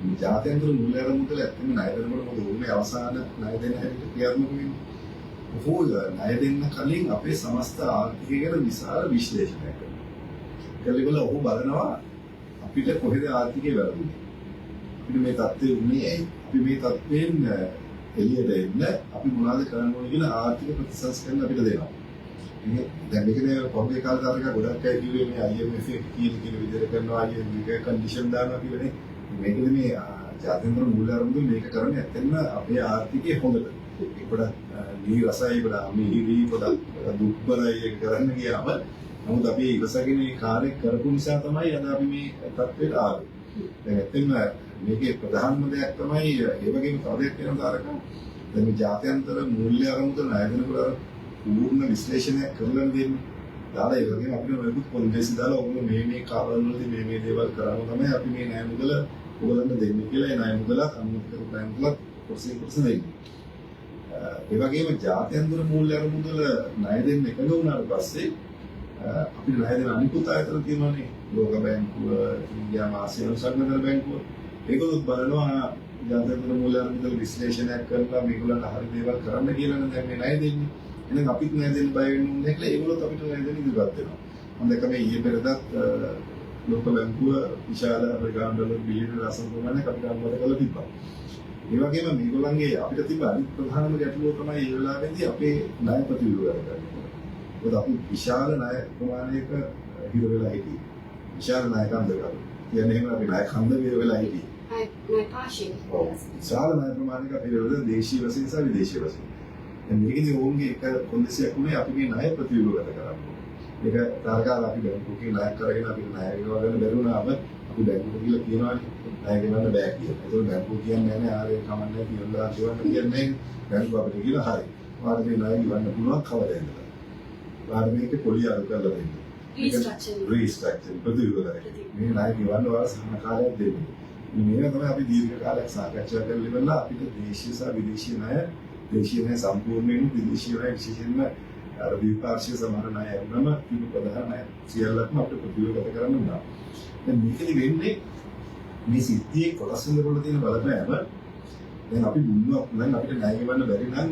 මේ ජාත්‍යන්තර මූල්‍ය අරමුදල ඇත්තටම ණය දෙනකොට මොකද වුනේ අවසාන ණය දෙන හැටියට ක්‍රියාත්මක වෙන්නේ. ඔහු ණය දෙන්න කලින් අපේ සමස්ත ආර්ථිකය ගැන විශාල විශ්ලේෂණයක් කරනවා. ඒකල ඔහු බලනවා අපිට කොහෙද ආර්ථිකය වැරදුනේ. අපිට මේ තත්ත්වය වුණේ ඇයි? අපි මේ තත්ත්වයෙන් එළියට එන්න අපි මොනවද කරන්න ඕනේ කියලා ආර්ථික ප්‍රතිසංස්කරණ අපිට දෙනවා. දැන් මේකනේ පහුගිය කාලේ තාරක ගොඩක් අය කිව්වේ මේ IMF එක කියන කියන විදිහට කරනවා IMF එක කන්ඩිෂන් දානවා කියලානේ. මේකද මේ ජාත්‍යන්තර මූල්‍ය අරමුදල මේක කරන්නේ ඇත්තටම අපේ ආර්ථිකය හොඳට. ඒක පොඩක් නීරසයි පොඩක් මිහිරි පොඩක් දුක්බරයි ඒක කරන්න ගියාම. නමුත් අපි ඉවසගෙන මේ කාර්යය කරපු නිසා තමයි අද අපි මේ තත්ත්වයට ආවේ. දැන් ඇත්තටම මේකේ ප්‍රධානම දෙයක් තමයි ඒ වගේම තව දෙයක් වෙනවා තාරක. දැන් මේ ජාත්‍යන්තර මූල්‍ය අරමුදල ණය දෙනකොට පූර්ණ විශ්ලේෂණයක් කරලා දෙන්නේ. දාලා ඒ වගේම අපිට නොයෙකුත් කොන්දේසි දාලා ඔයගොල්ලෝ මේ මේ කාරණා වලදී මේ මේ දේවල් කරාම තමයි අපි මේ ණය මුදල ඔයගොල්ලන්ට දෙන්නේ කියලා ඒ ණය මුදලත් අනුමත කරපු ණය මුදලත් කොටසින් කොටස දෙන්නේ. ඒ වගේම ජාත්‍යන්තර මූල්‍ය අරමුදල ණය දෙන්න එකඟ වුණාට පස්සේ අපිට ණය දෙන අනිකුත් ආයතන තියෙනවානේ. ලෝක බැංකුව, ඉන්දියාව ආසියානු සංගઠන බැංකුව. ඒගොල්ලොත් බලනවා ජාත්‍යන්තර මූල්‍ය අරමුදල විශ්ලේෂණයක් කරලා මේගොල්ලන්ට හරි දේවල් කරන්න කියලානේ දැන් මේ ණය දෙන්නේ. එහෙනම් අපිත් ණය දෙන්න බය වෙන්න ඕනේ නැහැ කියලා ඒගොල්ලොත් අපිට ණය දෙන්න ඉදිරිපත් වෙනවා. මම දැක්ක මේ ඊයේ පෙරේදත් ලෝක බැංකුව විශාල ඇමරිකානු ඩොලර් බිලියන දශම ප්‍රමාණයක් අපිට අනුමත කරලා තිබ්බා. ඒ වගේම මේගොල්ලන්ගේ අපිට තිබ්බ අනිත් ප්‍රධානම ගැටලුව තමයි මේ වෙලාවේදී අපේ ණය ප්‍රතිව්‍යුහගත කරන එක. මොකද අපි විශාල ණය ප්‍රමාණයක හිර වෙලා හිටියේ. විශාල ණය කන්දක. කියන්නේ එහෙම අපි ණය කන්දක හිර වෙලා හිටියේ. ණය පාෂේ. ඔව්. විශාල ණය ප්‍රමාණයක අපි හිර වෙලා දේශීය වශයෙන් සහ විදේශීය වශයෙන්. දැන් මේකෙදී ඔවුන්ගේ එක කොන්දේසියක් වුණේ අපි මේ ණය ප්‍රතිව්‍යුහගත කරන්න ඕනේ. මේක තාරකාල අපි බැංකුවකින් ණයක් අරගෙන අපිට ණය ගෙවා ගන්න බැරි වුණාම අපි බැංකුවට ගිහලා කියනවානේ ණය ගෙවන්න බෑ කියලා. ඒතකොට බැංකුව කියන්නේ නෑ ආරේ කමන්නේ කියලා ගෙවන්න කියන්නේ නෑ. බැංකුව අපිට කියලා හරි. ඔයාලට මේ ණය ගෙවන්න පුළුවන් කවදා ඉඳලා. ඔයාලට මේකේ පොලිය අඩු කරලා දෙන්න. රීස්ට්‍රක්චර් ප්‍රතිව්‍යුහගත. මේ ණය ගෙවන්න ඔයාලා සහන කාලයක් දෙන්න. මේවා තමයි අපි දීර්ඝ කාලයක් සාකච්ඡා කරලා ඉවරලා අපිට දේශීය සහ විදේශීය ණය දේශීය ණය සම්පූර්ණයෙන්ම විදේශීය ණය විශේෂයෙන්ම අර ද්විපාර්ශ්වීය සමහර ණය වුණම තිබු ප්‍රධාන ණය සියල්ලක්ම අපිට ප්‍රතිව්‍යුහගත කරන්න වුණා. දැන් මේකෙදි වෙන්නේ මේ සිද්ධියේ කොටස් වෙනකොට තියෙන බලපෑම දැන් අපි දුන්නා නම් අපිට ණය ගෙවන්න බැරි නම්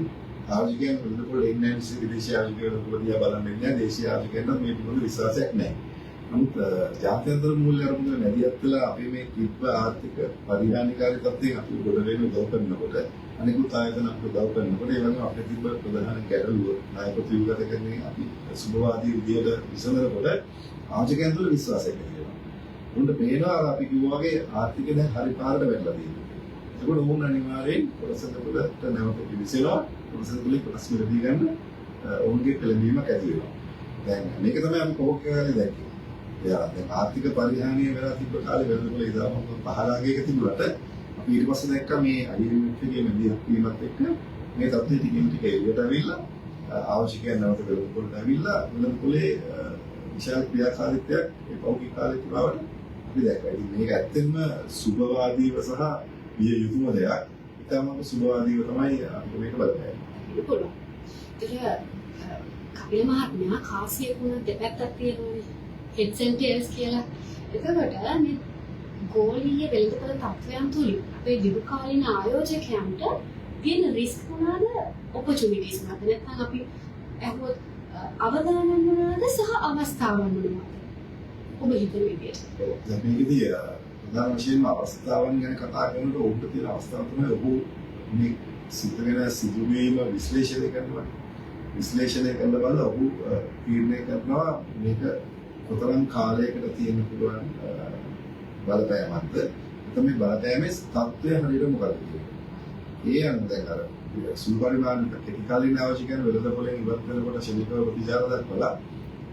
ආයෝජකයන් වෙළඳපොළ එන්නේ නැහැ විශේෂ විදේශීය ආයෝජකයන් වෙළඳපොළ දිහා බලන්න එන්නේ නැහැ දේශීය ආයෝජකයන්ට මේ පිළිබඳ විශ්වාසයක් නැහැ. නමුත් ජාත්‍යන්තර මූල්‍ය අරමුදල මැදිහත් වෙලා අපි මේ තිබ්බ ආර්ථික පරිහානිකාරී තත්ත්වයෙන් අපි ගොඩ වෙන්න උදව් කරනකොට අනිකුත් ආයතන අපිට උදව් කරනකොට ඒ වගේම අපිට තිබ්බ ප්‍රධාන ගැටලුව ණය ප්‍රතිව්‍යුහගත කරන්නේ අපි සුභවාදී විදියට විසඳනකොට ආයෝජකයන් තුළ විශ්වාසයක් ඇති වෙනවා. උන්ට පේනවා අර අපි කිව්වා වගේ ආර්ථිකය දැන් හරි පාරට වැටලා තියෙනවා. එතකොට ඔවුන් අනිවාර්යෙන් කොටස තුළට නැවත පිවිසෙනවා. කොටස තුළේ කොටස් මිලදී ගන්න ඔවුන්ගේ පෙළඹවීමක් ඇති වෙනවා. දැන් මේක තමයි අපි පහුගිය කාලේ දැක්කේ. එයා දැන් ආර්ථික පරිහානිය වෙලා තිබ්බ කාලේ වෙළඳපොළ ඉතාම පහළ අගයක තිබුණාට අපි ඊට පස්සේ දැක්කා මේ IMF එකේ මැදිහත් වීමත් එක්ක මේ තත්ත්වය ටිකෙන් ටික එළියට ඇවිල්ලා ආවශ්‍යකයන් නැවත වෙළඳපොළට ඇවිල්ලා වෙළඳපොළේ විශාල ක්‍රියාකාරීත්වයක් ඒ පහුගිය කාලේ පුරාවට අපි දැක්කා. ඉතින් මේක ඇත්තෙන්ම සුභවාදීව සහ විය යුතුම දෙයක්. ඉතාමම සුභවාදීව තමයි අපිට මේක බලපෑන්නේ. පුළුවන්. ඒතර කපිල මහත්මයා කාසියක වුණත් දෙපැත්තක් තියෙනවානේ. හෙඩ්ස් ඇන්ඩ් ටේල්ස් කියලා. එතකොට මේ ගෝලීය වෙළඳපොළ තත්ත්වයන් තුලින් අපේ දීර්ඝකාලීන ආයෝජකයන්ට තියෙන රිස්ක් මොනවාද ඔපචුනිටිස් මොනවාද නැත්නම් අපි ඇහුවොත් අවදානම් මොනවාද සහ අවස්ථාවන් මොනවාද ඔබ හිතන විදියට? ඔව්. දැන් මේකෙදී ප්‍රධාන වශයෙන්ම අවස්ථාවන් ගැන කතා කරනකොට ඔහුට තියෙන අවස්ථාව තමයි ඔහු මේ සිද්ධ වෙන සිදුවීම විශ්ලේෂණය කරනවා. විශ්ලේෂණය කරලා බලලා ඔහු තීරණය කරනවා මේක කොතරම් කාලයකට තියෙන්න පුළුවන් බලපෑමක්ද නැත්නම් මේ බලපෑමේ තත්ත්වය හරියට මොකක්ද කියන එක. ඒ අනුව දැන් අර සුළු පරිමාණයක කෙටි කාලීන අවශ්‍ය වෙළඳ පොලෙන් ඉවත් වෙනකොට ක්ෂණිකව ප්‍රතිචාර දක්වලා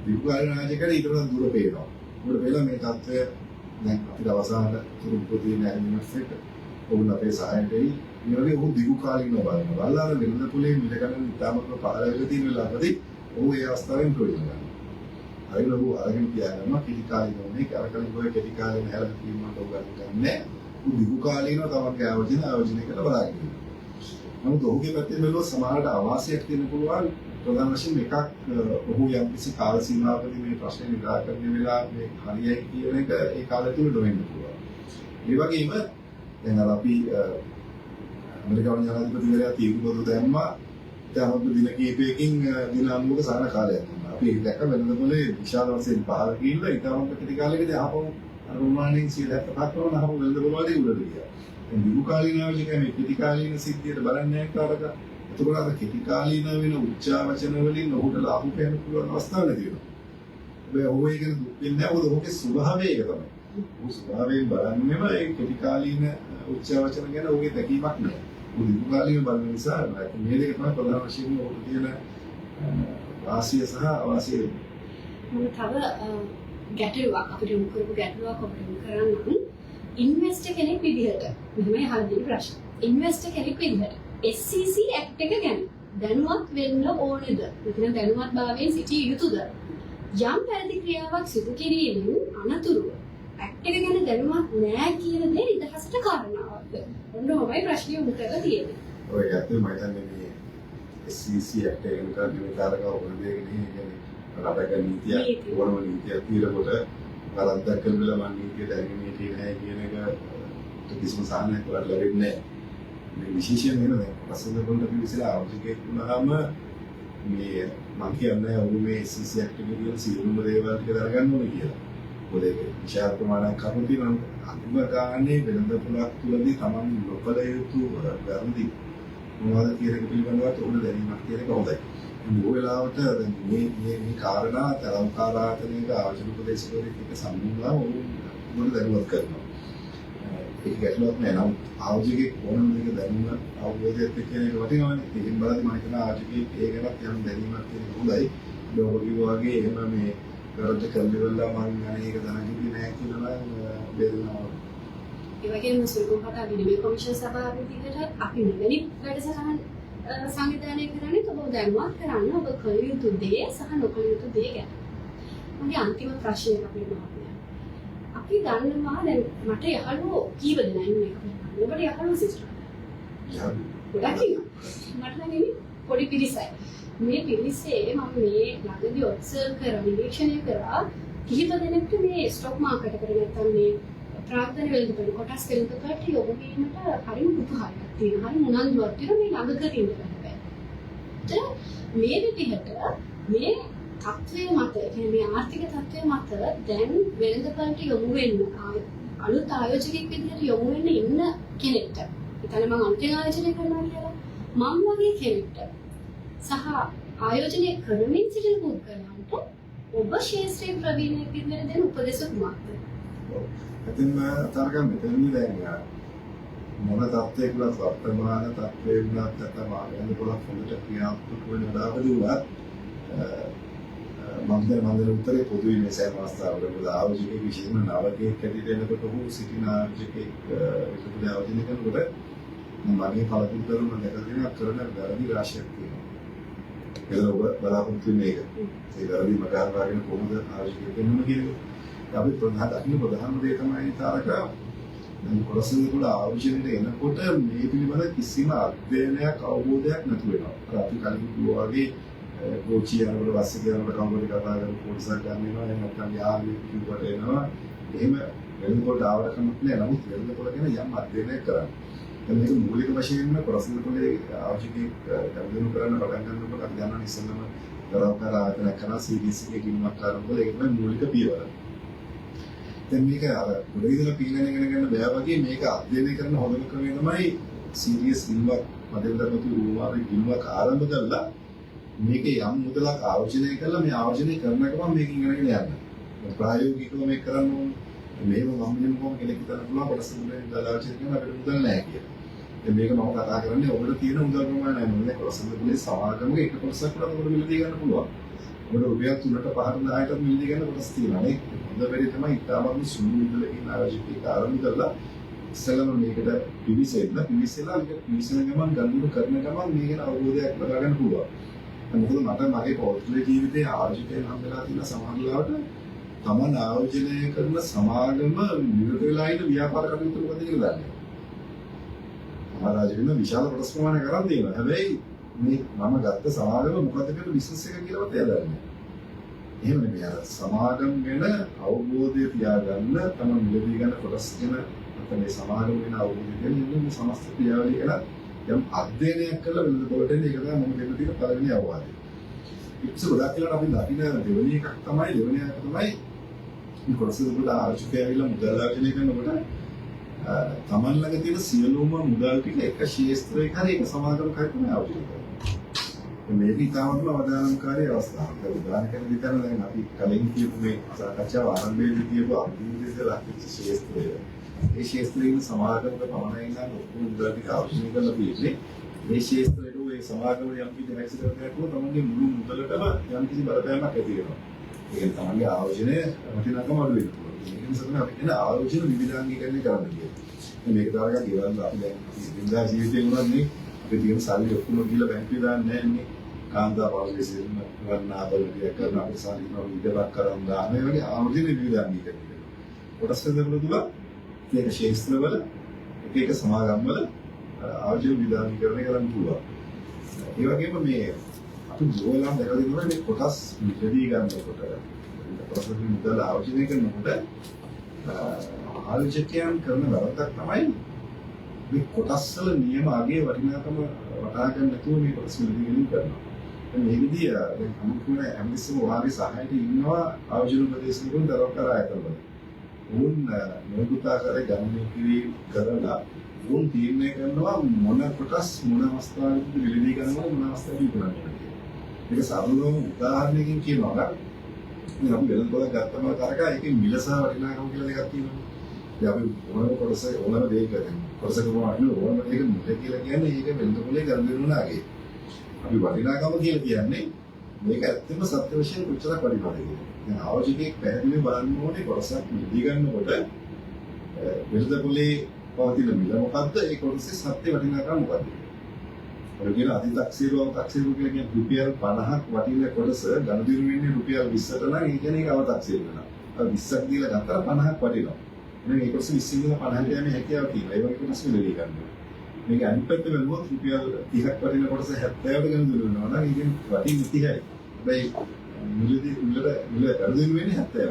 දීර්ඝ කාලීන ආයෝජකයන්ට ඊට වඩා දුර පේනවා. මොකද පේලා මේ තත්ත්වය දැන් අපිට අවසාන තුරුපු තියෙන IMF එක ඔවුන් අපේ සහායට එයි. මේ වගේ ඔහු දිගු කාලීනව බලනවා. බලලා අර වෙළඳ පොලේ මිල ගණන් ඉතාමත්ම පහළ වෙලා තියෙන වෙලාවකදී ඔහු ඒ අවස්ථාවෙන් ප්‍රයෝජන ගන්නවා. අරගෙන ඔහු අරගෙන තියාගන්නවා කෙටි කාලීනව මේක අර කලින් ඔය කෙටි කාලීන හැලකිරීම වලට ඔහු ගන්න ගන්නෑ. ඔහු දිගු කාලීනව තමන්ගේ ආයෝජන ආයෝජනය කරලා බලාගෙන ඉන්නවා. නමුත් ඔහුගේ පැත්තෙන් බැලුවොත් සමහරට අවාසියක් තියෙන පුළුවන්. ප්‍රධාන වශයෙන් එකක් ඔහු යම්කිසි කාල සීමාවකදී මේ ප්‍රශ්නේ නිරාකරණය වෙලා මේ හරියයි කියන එක ඒ කාලය තුල නොවෙන්න පුළුවන්. ඒ වගේම දැන් අර අපි ඇමරිකානු ජනාධිපතිවරයා තීන්දුව දැම්මා. ඉතාමත් දින කිහිපයකින් දින 90ක සාහන කාලයක් දුන්නා. අපි ඒක දැක්ක වෙළඳපොලේ විශාල වශයෙන් පහළ ගිහිල්ලා ඉතාමත් කෙටි කාලයකදී ආපහු අර ප්‍රමාණයෙන් 75ක් වුණා ආපහු වෙළඳපොළ වලදී උඩට ගියා. දැන් දිගු කාලීන ආයෝජකයා මේ කෙටි කාලීන සිද්ධියට බලන්නේ නැහැ කාටක. එතකොට අර කෙටි කාලීන වෙන උච්චාවචන වලින් ඔහුට ලාභ උපයන්න පුළුවන් අවස්ථාවක් නැති වෙනවා. හැබැයි ඔහු ඒක ගැන දුක් වෙන්නේ නැහැ. මොකද ඔහුගේ ස්වභාවය ඒක තමයි. ඔහු ස්වභාවයෙන් බලන්නේම ඒ කෙටි කාලීන උච්චාවචන ගැන ඔහුගේ දැකීමක් නෑ. ඔහු දිගු කාලීන බලන නිසා මේ දෙක තමයි ප්‍රධාන වශයෙන්ම ඔහුට තියෙන වාසිය සහ අවාසිය වෙන්නේ. මම තව ගැටලුවක් අපිට යොමු කරපු ගැටලුවක් ඔබට යොමු කරන්නම්. ඉන්වෙස්ටර් කෙනෙක් විදිහට මෙහෙමයි අහලා තියෙන ප්‍රශ්න. ඉන්වෙස්ටර් කෙනෙක් විදිහට SEC Act එක ගැන දැනුවත් වෙන්න ඕනේද? නැත්නම් දැනුවත් භාවයෙන් සිටිය යුතුද? යම් වැරදි ක්‍රියාවක් සිදු කිරීමෙන් අනතුරුව ඇක්ට් එක ගැන දැනුවත් නෑ කියන දේ නිදහසට කාරණාවක්ද? ඔන්න ඔහොමයි ප්‍රශ්නේ යොමු කරලා තියෙන්නේ. ඔය ඇත්තටම මම හිතන්නේ මේ SEC Act එක විතරක් නෙමෙයි තාරක ඕන දෙයක නෙමෙයි. ඒ කියන්නේ රටක නීතියක් ඕනම නීතියක් තියෙනකොට වැරද්දක් කරලා මං නීතිය දැනගෙන හිටියේ නෑ කියන එක කිසිම සාහනයක් ඔයාලට ලැබෙන්නේ නෑ. මේ විශේෂයෙන් වෙන දැන් ප්‍රසන්න වලට පිවිසලා ආයෝජකයෙක් වුණාම මේ මං කියන්නේ ඔහු මේ SEC Act එකේ තියෙන සියලුම දේවල් ටික දැනගන්න ඕනේ කියලා. මොකද ඒක විශාල ප්‍රමාණයක් කරුණු තියෙනවා. අන්තිම ගානේ වෙළඳ පොළක් තුලදී තමන් නොකළ යුතු වැරදි මොනවද කියන එක පිළිබඳව ඔහුට දැනීමක් තියෙන එක හොඳයි. බොහෝ වෙලාවට දැන් මේ මේ මේ කාරණා තරංකාර ආයතනයක ආයෝජන උපදේශකවරයෙක් එක්ක සම්බන්ධව ඔවුන් ඔබට දැනුවත් කරනවා. ඒක ගැටලුවක් නෑ. නමුත් ආයෝජකයෙක් ඕනම දෙයක දැනුම අවබෝධයත් එක්ක කියන එක වටිනවනේ. ඉතින් බලද්දි මම හිතනවා ආයෝජකයෙක් ඒ ගැනත් යම් දැනීමක් තියෙන එක හොඳයි. ඔබ කිව්වා වගේ එහෙම මේ වැරද්ද කරලා මං අනේ ඒක දැනගෙන හිටියේ නෑ කියලා නම් බේරෙනවා. ඒ වගේම සුරුකම් කතා විනිමය කොමිෂන් සභාව විදිහට අපි මෙවැනි වැඩසටහන් සංවිධානය කරන්නේ ඔබ දැනුවත් කරන්න ඔබ කළ යුතු දේ සහ නොකළ යුතු දේ ගැන. මගේ අන්තිම ප්‍රශ්නය අපේ මහත්මයා. අපි දන්නවා දැන් මට යහළුවෝ කීප දෙනා ඉන්නේ අපේ. ඔබට යහළුවෝ සිස්ටර්. ගොඩක් ඉන්නවා. මට නම් ඉන්නේ පොඩි පිරිසයි. මේ පිරිසේ මම මේ ළඟදී ඔබ්සර්ව් කරා නිරීක්ෂණය කරා කිහිප දෙනෙක්ට මේ ස්ටොක් මාකට් එකට නැත්තම් මේ ප්‍රාග්ධන වෙළඳපොළ කොටස් වෙළඳපොළට යොමු වීමට හරිම කුතුහලයක් තියෙනවා. හරි උනන්දුවක් තියෙනවා මේ ළඟක ඉඳලා හැබැයි. මේ විදිහට මේ තත්ත්වය මත, ඒ කියන්නේ මේ ආර්ථික තත්ත්වය මත දැන් වෙළඳපොළට යොමු වෙන්න අලුත් ආයෝජකෙක් විදිහට යොමු වෙන්න ඉන්න කෙනෙක්ට, හිතන්න මං අලුතෙන් ආයෝජනය කරනවා කියලා, මං වගේ කෙනෙක්ට සහ ආයෝජනය කරමින් සිටින පුද්ගලයන්ට ඔබ ක්ෂේත්‍රයේ ප්‍රවීණයෙක් විදිහට දෙන උපදෙස කුමක්ද? ඉතින් තරක මෙතනදී දැන් මොන තත්ත්වයක වුණත් වර්තමාන තත්ත්වයේ වුණත් නැත්නම් ආයෝජන පොළක් හොඳට ක්‍රියාත්මක වෙන වෙලාවකදී වුණත් මම දැන් මම දෙන උත්තරේ පොදුයි මේ සෑම අවස්ථාවකම. මොකද ආයෝජකයෙක් විශේෂයෙන්ම නවකයෙක් හැටියට එනකොට ඔහු සිටින ආයෝජකයෙක් විතරක් ආයෝජනය කරනකොට මගේ පළතුරු දරුවෝ මම දැකලා තියෙනවා කරන වැරදි රාශියක් තියෙනවා. ඒකල ඔබ බලාපොරොත්තු වෙන්නේ ඒක. ඒ වැරදි මග හරවාගෙන කොහොමද ආයෝජකයෙක් වෙන්න ඕන කියන එක. අපි ප්‍රධාන දකින්න ප්‍රධානම දේ තමයි තාරක දැන් කොටස් වල ආයෝජනයට එනකොට මේ පිළිබඳ කිසිම අධ්‍යයනයක් අවබෝධයක් නැතු වෙනවා. අර අපි කලින් කිව්වා වගේ කෝච්චි යනකොට බස් එක යනකොට කවුරු හරි කතා කරලා කොටසක් ගන්න වෙනවා. එහෙම නැත්නම් යාළුවෙක් කිව්වට එනවා. එහෙම වෙළඳපොළට ආවට කමක් නෑ. නමුත් වෙළඳපොළ ගැන යම් අධ්‍යයනයක් කරන්න. දැන් මේක මූලික වශයෙන්ම කොටස් පොළේ ආයෝජකයෙක් ගනුදෙනු කරන්න පටන් ගන්නකොට අපි දන්නවා ඉස්සෙල්ලම දරවකාර ආයතනයක් කරා CDC එකේ ගිණුමක් ආරම්භ කළා. ඒක තමයි මූලික පියවර. දැන් මේක අර ගොඩ ඉඳලා පීනන ඉගෙන ගන්න බෑ වගේ මේක අධ්‍යයනය කරන හොඳම ක්‍රමය තමයි සීරියස් ගිණුමක් මැදවිදපතු රූමාවේ ගිණුමක් ආරම්භ කරලා මේකේ යම් මුදලක් ආයෝජනය කරලා මේ ආයෝජනය කරන ගමන් මේක ඉගෙනගෙන යන්න. ප්‍රායෝගිකව මේක කරන්න ඕනේ. මේව මම මෙහෙම කොහොම කෙනෙක් හිතන්න පුළුවන් කොටස් මුදලින් මුදල් ආයෝජනය කරන අපිට මුදල් නැහැ කියලා. දැන් මේක මම කතා කරන්නේ ඔබට තියෙන මුදල් ප්‍රමාණය නෙමෙයි. දැන් කොටස් මුදලේ සමාගමක එක කොටසක් වුණත් ඔබට මිලදී ගන්න පුළුවන්. ඔබට රුපියල් 3ට 5ට 10ටත් මිලදී ගන්න කොටස් තියෙනවා නේ. හොඳ වැඩේ තමයි ඉතාමත්ම සුළු මුදලකින් ආයෝජකයෙක් ආරම්භ කරලා ඉස්සෙල්ලම මේකට පිවිසෙන්න පිවිසලා මේක පිවිසෙන ගමන් ගනුදෙනු කරන ගමන් මේ ගැන අවබෝධයක් ලබා ගන්න පුළුවන්. මොකද මට මගේ පෞද්ගලික ජීවිතයේ ආයෝජකයන් හම්බ වෙලා තියෙන සමහර වෙලාවට තමන් ආයෝජනය කරන සමාගම නිරත වෙලා ඉන්න ව්‍යාපාර කටයුතු මොකද කියලා දන්නේ නැහැ. මහරජ වෙන විශාල කොටස් ප්‍රමාණයක් අරන් තියෙනවා. හැබැයි මේ මම ගත්ත සමාගම මොකද්ද කියලා බිස්නස් එක කියලාවත් එයා දන්නේ නැහැ. එහෙම නෙමෙයි, අර සමාගම් ගැන අවබෝධය තියාගන්න, තමන් මිලදී ගන්න කොටස් ගැන නැත්නම් මේ සමාගම ගැන අවබෝධය ගැන ඉන්න මේ සමස්ත ක්‍රියාවලිය ගැන යම් අධ්‍යයනයක් කරලා වෙළඳ පොළට එන්න. ඒක තමයි මම දෙන්න තියෙන පළවෙනි අවවාදය. ඊට පස්සේ ගොඩක් වෙලාවට අපි දකින දෙවෙනි එකක් තමයි දෙවෙනි එක තමයි මේ කොටස් වලට ආයෝජකය ඇවිල්ලා මුදල් ආයෝජනය කරනකොට තමන් ළඟ තියෙන සියලුම මුදල් ටික එක ක්ෂේත්‍රයක හරි එක සමාගමක හරි තමයි ආයෝජනය කරන්නේ. මේක ඉතාමත්ම අවදානම්කාරී අවස්ථාවක්. ඒක උදාහරණයක් විදිහට දැන් අපි කලින් කියපු මේ සාකච්ඡාව ආරම්භයේදී කියපු අභිවෘද්ධියට ලක් වෙච්ච ක්ෂේත්‍රය. ඒ ක්ෂේත්‍රයේ ඉන්න සමාගමක පමණයි නම් ඔක්කොම මුදල් ටික ආයෝජනය කරලා තියෙන්නේ. මේ ක්ෂේත්‍රයට ඒ සමාගම යම් කිසි දෙයක් වුණොත් තමන්ගේ මුළු මුදලටම යම් කිසි බලපෑමක් ඇති වෙනවා. ඒ කියන්නේ තමන්ගේ ආයෝජනය වටිනාකම අඩු වෙන්න පුළුවන්. ඒක නිසා තමයි අපි කියන ආයෝජන විවිධාංගීකරණය කරන්න කියන්නේ. මේක තරග ගෙවල් අපි දැන් අපි එදිනදා ජීවිතේ වුණත් නේ අපි තියෙන සල්ලි ඔක්කොම ගිහලා බැංකුවේ දාන්නේ නැහැ නේ. කාන්තා පවුලේ සිටින වර්ණාභරණ ටිකක් කරන අපේ සල්ලි නෝ ඉඩමක් කරන් දාන මේ වගේ ආයෝජන විවිධාංගීකරණය කරනවා. කොටස් වෙනකොට තුල මේක ක්ෂේත්‍රවල එක එක සමාගම් වල ආයෝජන විවිධාංගීකරණය කරන්න පුළුවන්. ඒ වගේම මේ අපි බොහෝ වෙලාවට දැකලා තියෙනවා මේ කොටස් මිලදී ගන්නකොට කොටස් වලින් මුදල් ආයෝජනය කරනකොට ආයෝජකයන් කරන වැරද්දක් තමයි මේ කොටස් වල නියම අගයේ වටිනාකම වටහා ගන්න නැතුව මේ කොටස් මිලදී ගැනීම කරනවා. දැන් මේකෙදී දැන් අමුතුවෙන් හැමතිස්සෙම ඔයාගේ සහායට ඉන්නවා ආයෝජන උපදේශකවරුන් දරවකර ආයතනවල. ඔවුන් නොයෙකුත් ආකාරයේ ගණනය කිරීම කරලා ඔවුන් තීරණය කරනවා මොන කොටස් මොන අවස්ථාවකදී මිලදී ගන්නවද මොන අවස්ථාවකදී විකුණන්නවද කියලා. මේක සරලවම උදාහරණයකින් කියනවා නම් දැන් අපි වෙළඳ පොළක් ගත්තම තරකා ඒකේ මිල සහ වටිනාකම කියලා දෙකක් තියෙනවා. දැන් අපි ඕනම කොටස ඕනම දෙයක දැන් කොටසක වටින ඕනම දෙයක මිල කියලා කියන්නේ ඒක වෙළඳ පොළේ ගනුදෙනු වන අගය. අපි වටිනාකම කියලා කියන්නේ මේක ඇත්තම සත්‍ය වශයෙන් කොච්චරක් වටිනවද කියලා. දැන් ආයෝජකයෙක් පැහැදිලිව බලන්න ඕනේ කොටසක් මිලදී ගන්නකොට වෙළඳ පොළේ පවතින මිල මොකද්ද, ඒ කොටසේ සත්‍ය වටිනාකම මොකද්ද කියලා. ඔය කියන අතිතක්සේරුව අවතක්සේරුව කියලා කියන්නේ රුපියල් 50ක් වටින කොටස ගනුදෙනු වෙන්නේ රුපියල් 20ට නම් ඒ කියන්නේ ඒක අවතක්සේරුව වෙනවා. අර 20ක් දීලා ගත්තා 50ක් වටිනවා. එහෙනම් ඒ කොටස 20 ඉඳලා 50ට යන්නේ හැකියාව තියෙනවා. ඒ වගේ කොටස් මිලදී ගන්නවා. මේක අනිත් පැත්ත බැලුවොත් රුපියල් 30ක් වටින කොටස 70ට ගනුදෙනු වෙනවා නම් ඒ කියන්නේ වටින්නේ 30යි. හැබැයි මිලදී මිලට මිල ගනුදෙනු වෙන්නේ 70යි.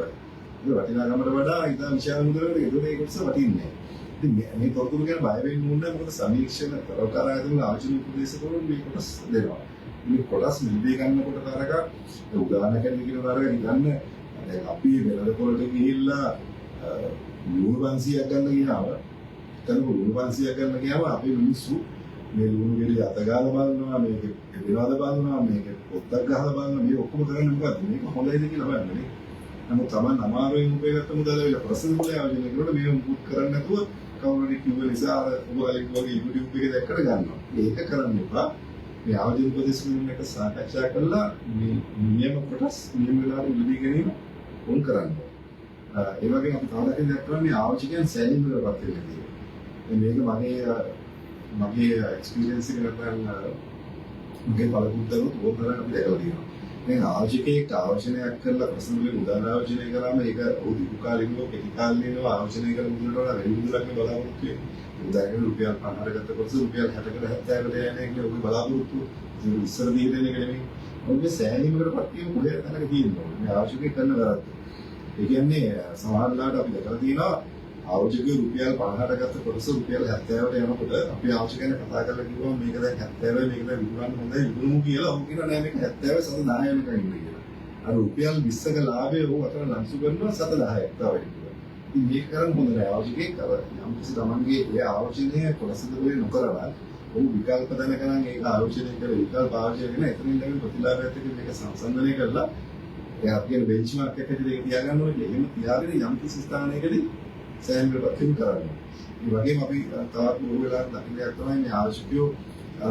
ඒක වටිනාකමට වඩා ඉතා විශාල මුදලකට ඒකට ඒ කොටස වටින්නේ නැහැ. ඉතින් මේ තොරතුරු ගැන බය වෙන්න ඕනේ නැහැ. මොකද සමීක්ෂණ තරවකාර ආයතන වල ආයෝජන උපදේශකවරුන් මේ කොටස් දෙනවා. මේ කොටස් මිලදී ගන්නකොට තරක උදාහරණයක් කියන තරක නිකන් දැන් අපි වෙළඳ පොළට ගිහිල්ලා ලුණු 500ක් ගන්න ගියාම එතන ලුණු 500ක් ගන්න ගියාම අපේ මිනිස්සු මේ ලුණු ගෙඩිය අත ගාලා බලනවා, මේක එදෙනවද බලනවා, මේක පොත්තක් ගහලා බලනවා, මේ ඔක්කොම කරන්නේ මොකද්ද? මේක හොඳයිද කියලා හොයන්නේ නේ. නමුත් Taman අමාරුවෙන් උපයගත්ත මුදල ඇවිල්ලා ප්‍රශ්න මුල ආයෝජනය කරනකොට මේව මුකුත් කරන්නේ නැතුව කවුරු හරි කිව්ව නිසා අර ඔබ කලින් වගේ YouTube එකේ දැක්කට ගන්නවා. ඒක කරන්න එපා. මේ ආයෝජන උපදේශකවරුන් එක්ක සාකච්ඡා කරලා මේ නියම කොටස් නියම වෙලාවට මිලදී ගැනීම ඕන් කරන්න ඕනේ. ඒ වගේම අපි තව දකින දෙයක් තමයි මේ ආයෝජකයන් සැලීමකටපත් වෙන දේ. මේක මගේ එක්ස්පීරියන්ස් එක නැත්නම් මගේ පළපුරුද්දනොත් ඕන තරම් අපි දැකලා තියෙනවා. දැන් ආයෝජකයෙක් ආයෝජනයක් කරලා ප්‍රශ්න වලින් මුදල් ආයෝජනය කරාම ඒක ඔහු දිගු කාලිනව කෙටි කාලිනව ආයෝජනය කරන මුදලට වඩා වැඩි මුදලක් නේ බලාපොරොත්තු වෙන්නේ. උදාහරණයක් රුපියල් 50 ගත්ත කොටස රුපියල් 60කට 70කට යන එක නේ ඔහුගේ බලාපොරොත්තුව. ඒක ඉස්සර දීලා දෙන එක නෙමෙයි. ඔහුගේ සෑහීමකටපත් වීම කොහේ තැනක තියෙනවා. මේ ආයෝජකයෙක් කරන වැරද්ද. ඒ කියන්නේ සමහර වෙලාවට අපි දැකලා තියෙනවා ආයෝජකයෙක් රුපියල් 50ට ගත්ත කොටස රුපියල් 70ට යනකොට අපි ආයෝජකයන් කතා කරලා කිව්වම මේක දැන් 70යි මේක දැන් විකුණන්න හොඳයි විකුණමු කියලා. ඔහු කියනවා නෑ මේක 70 සත 10 වෙනකන් ඉන්න කියලා. අර රුපියල් 20ක ලාභය ඔහු අතර ලන්සු කරනවා සත 10ක් තව වැඩි කියලා. ඉතින් මේක කරන්න හොඳ නෑ. ආයෝජකයෙක් අර යම් කිසි තමන්ගේ ඒ ආයෝජනය කොටසද වෙන්නේ නොකරලා ඔහු විකල්ප දැනගෙන ඒක ආයෝජනය කරලා විකල්ප ආයෝජනය කරන එතනින් ලැබෙන ප්‍රතිලාභයත් එක්ක මේක සංසන්දනය කරලා ඒ අපි කියන බෙන්ච්මාර්ක් එකක් හැටියට ඒක තියාගන්න ඕනේ. එහෙම තියාගෙන යම් කිසි ස්ථානයකදී සෑහීමකටපත් වීම කරන්න. ඒ වගේම අපි තවත් බොහෝ වෙලාවට දකින දෙයක් තමයි මේ ආයෝජකයෝ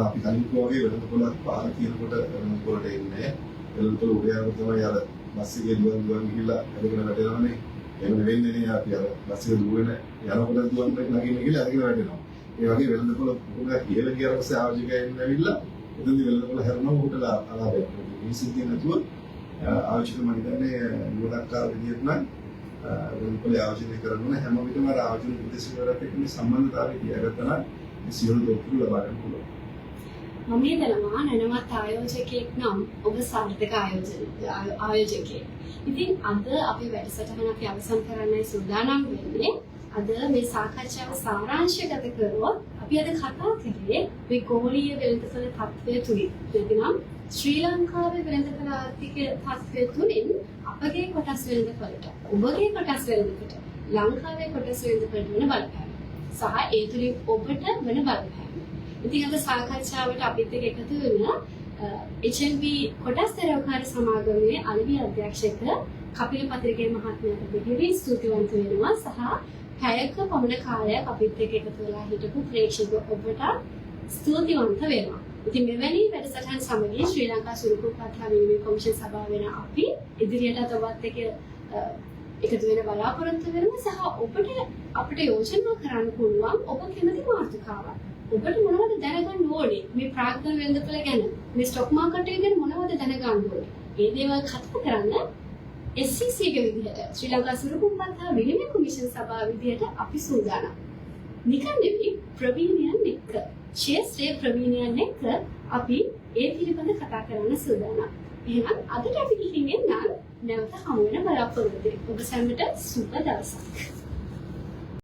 අපි කලින් කිව්වා වගේ වෙළඳ පොළක් පහල කියනකොට වෙළඳ පොළට එන්නේ නැහැ. වෙළඳ පොළ උඩ යනකොට තමයි අර බස් එකේ දුවන් දුවන් ගිහිල්ලා ඇදගෙන වැටෙනවනේ. එහෙම වෙන්නේ නේ අපි අර බස් එක දුවගෙන යනකොට දුවන් නගින්න ගිහලා ඇදගෙන වැටෙනවා. ඒ වගේ වෙළඳ පොළ පොඩ්ඩක් ඉහළ ගියාට පස්සේ ආයෝජකයන් ඇවිල්ලා එතනදී වෙළඳ පොළ හැරුණම ඔහුට ලාභයක්. මේ සිද්ධිය නැතුව ආයෝජක මම හිතන්නේ නුවණක්කාර විදිහට නම් වෙළඳපොළේ ආයෝජනය කරන්න ඕන. හැම විටම අර ආයෝජන උපදේශකවරයාත් එක්ක මේ සම්බන්ධතාවය තියාගත්තා නම් මේ සියලු තොරතුරු ලබා ගන්න පුළුවන්. මම හිතනවා නැනවත් ආයෝජකයෙක් නම් ඔබ සාර්ථක ආයෝජකයෙක්. ඉතින් අද අපේ වැඩසටහන අපි අවසන් කරන්නයි සූදානම් වෙන්නේ. අද මේ සාකච්ඡාව සාරාංශගත කරොත් අපි අද කතා කරේ මේ ගෝලීය වෙළඳපොළ තත්ත්වය තුලින්, නැතිනම් ශ්‍රී ලංකාවේ වෙළඳපොළ ආර්ථික තත්ත්වය තුලින් අපගේ කොටස් වෙළඳපොළට, ඔබගේ කොටස් වෙළඳපොළට, ලංකාවේ කොටස් වෙළඳපොළට වෙන බලපෑම සහ ඒ තුලින් ඔබට වෙන බලපෑම. ඉතින් අද සාකච්ඡාවට අපිත් එක්ක එකතු වෙන HLB කොටස් දරවකාර සමාගමේ අලෙවි අධ්‍යක්ෂක කපිල පතිරගේ මහත්මයාට බෙහෙවින් ස්තුතිවන්ත වෙනවා සහ පැයක පමණ කාලයක් අපිත් එක්ක එකතු වෙලා හිටපු ප්‍රේක්ෂක ඔබට ස්තුතිවන්ත වෙනවා. ඉතින් මෙවැනි වැඩසටහන් සමගින් ශ්‍රී ලංකා සුරුකුම්පත් හා විනිමය කොමිෂන් සභාව වෙන අපි ඉදිරියටත් ඔබත් එක්ක එකතු වෙන බලාපොරොත්තු වෙනවා සහ ඔබට අපිට යෝජනා කරන්න පුළුවන් ඔබ කැමති මාතෘකාවක්. ඔබට මොනවද දැනගන්න ඕනේ මේ ප්‍රාග්ධන වෙළඳපොළ ගැන, මේ ස්ටොක් මාකට් එක ගැන මොනවද දැනගන්න ඕනේ, ඒ දේවල් කතා කරන්න SEC එක විදිහට ශ්‍රී ලංකා සුරුකුම්පත් හා විනිමය කොමිෂන් සභාව විදිහට අපි සූදානම්. නිකන් නෙවෙයි, ප්‍රවීණයන් එක්ක, ක්ෂේත්‍රයේ ප්‍රවීණයන් එක්ක අපි ඒ පිළිබඳ කතා කරන්න සූදානම්. එහෙනම් අදට අපි ගිහින් එන්නම්. නැවත හමු වෙන බලාපොරොත්තු. ඔබ සැමට සුබ දවසක්.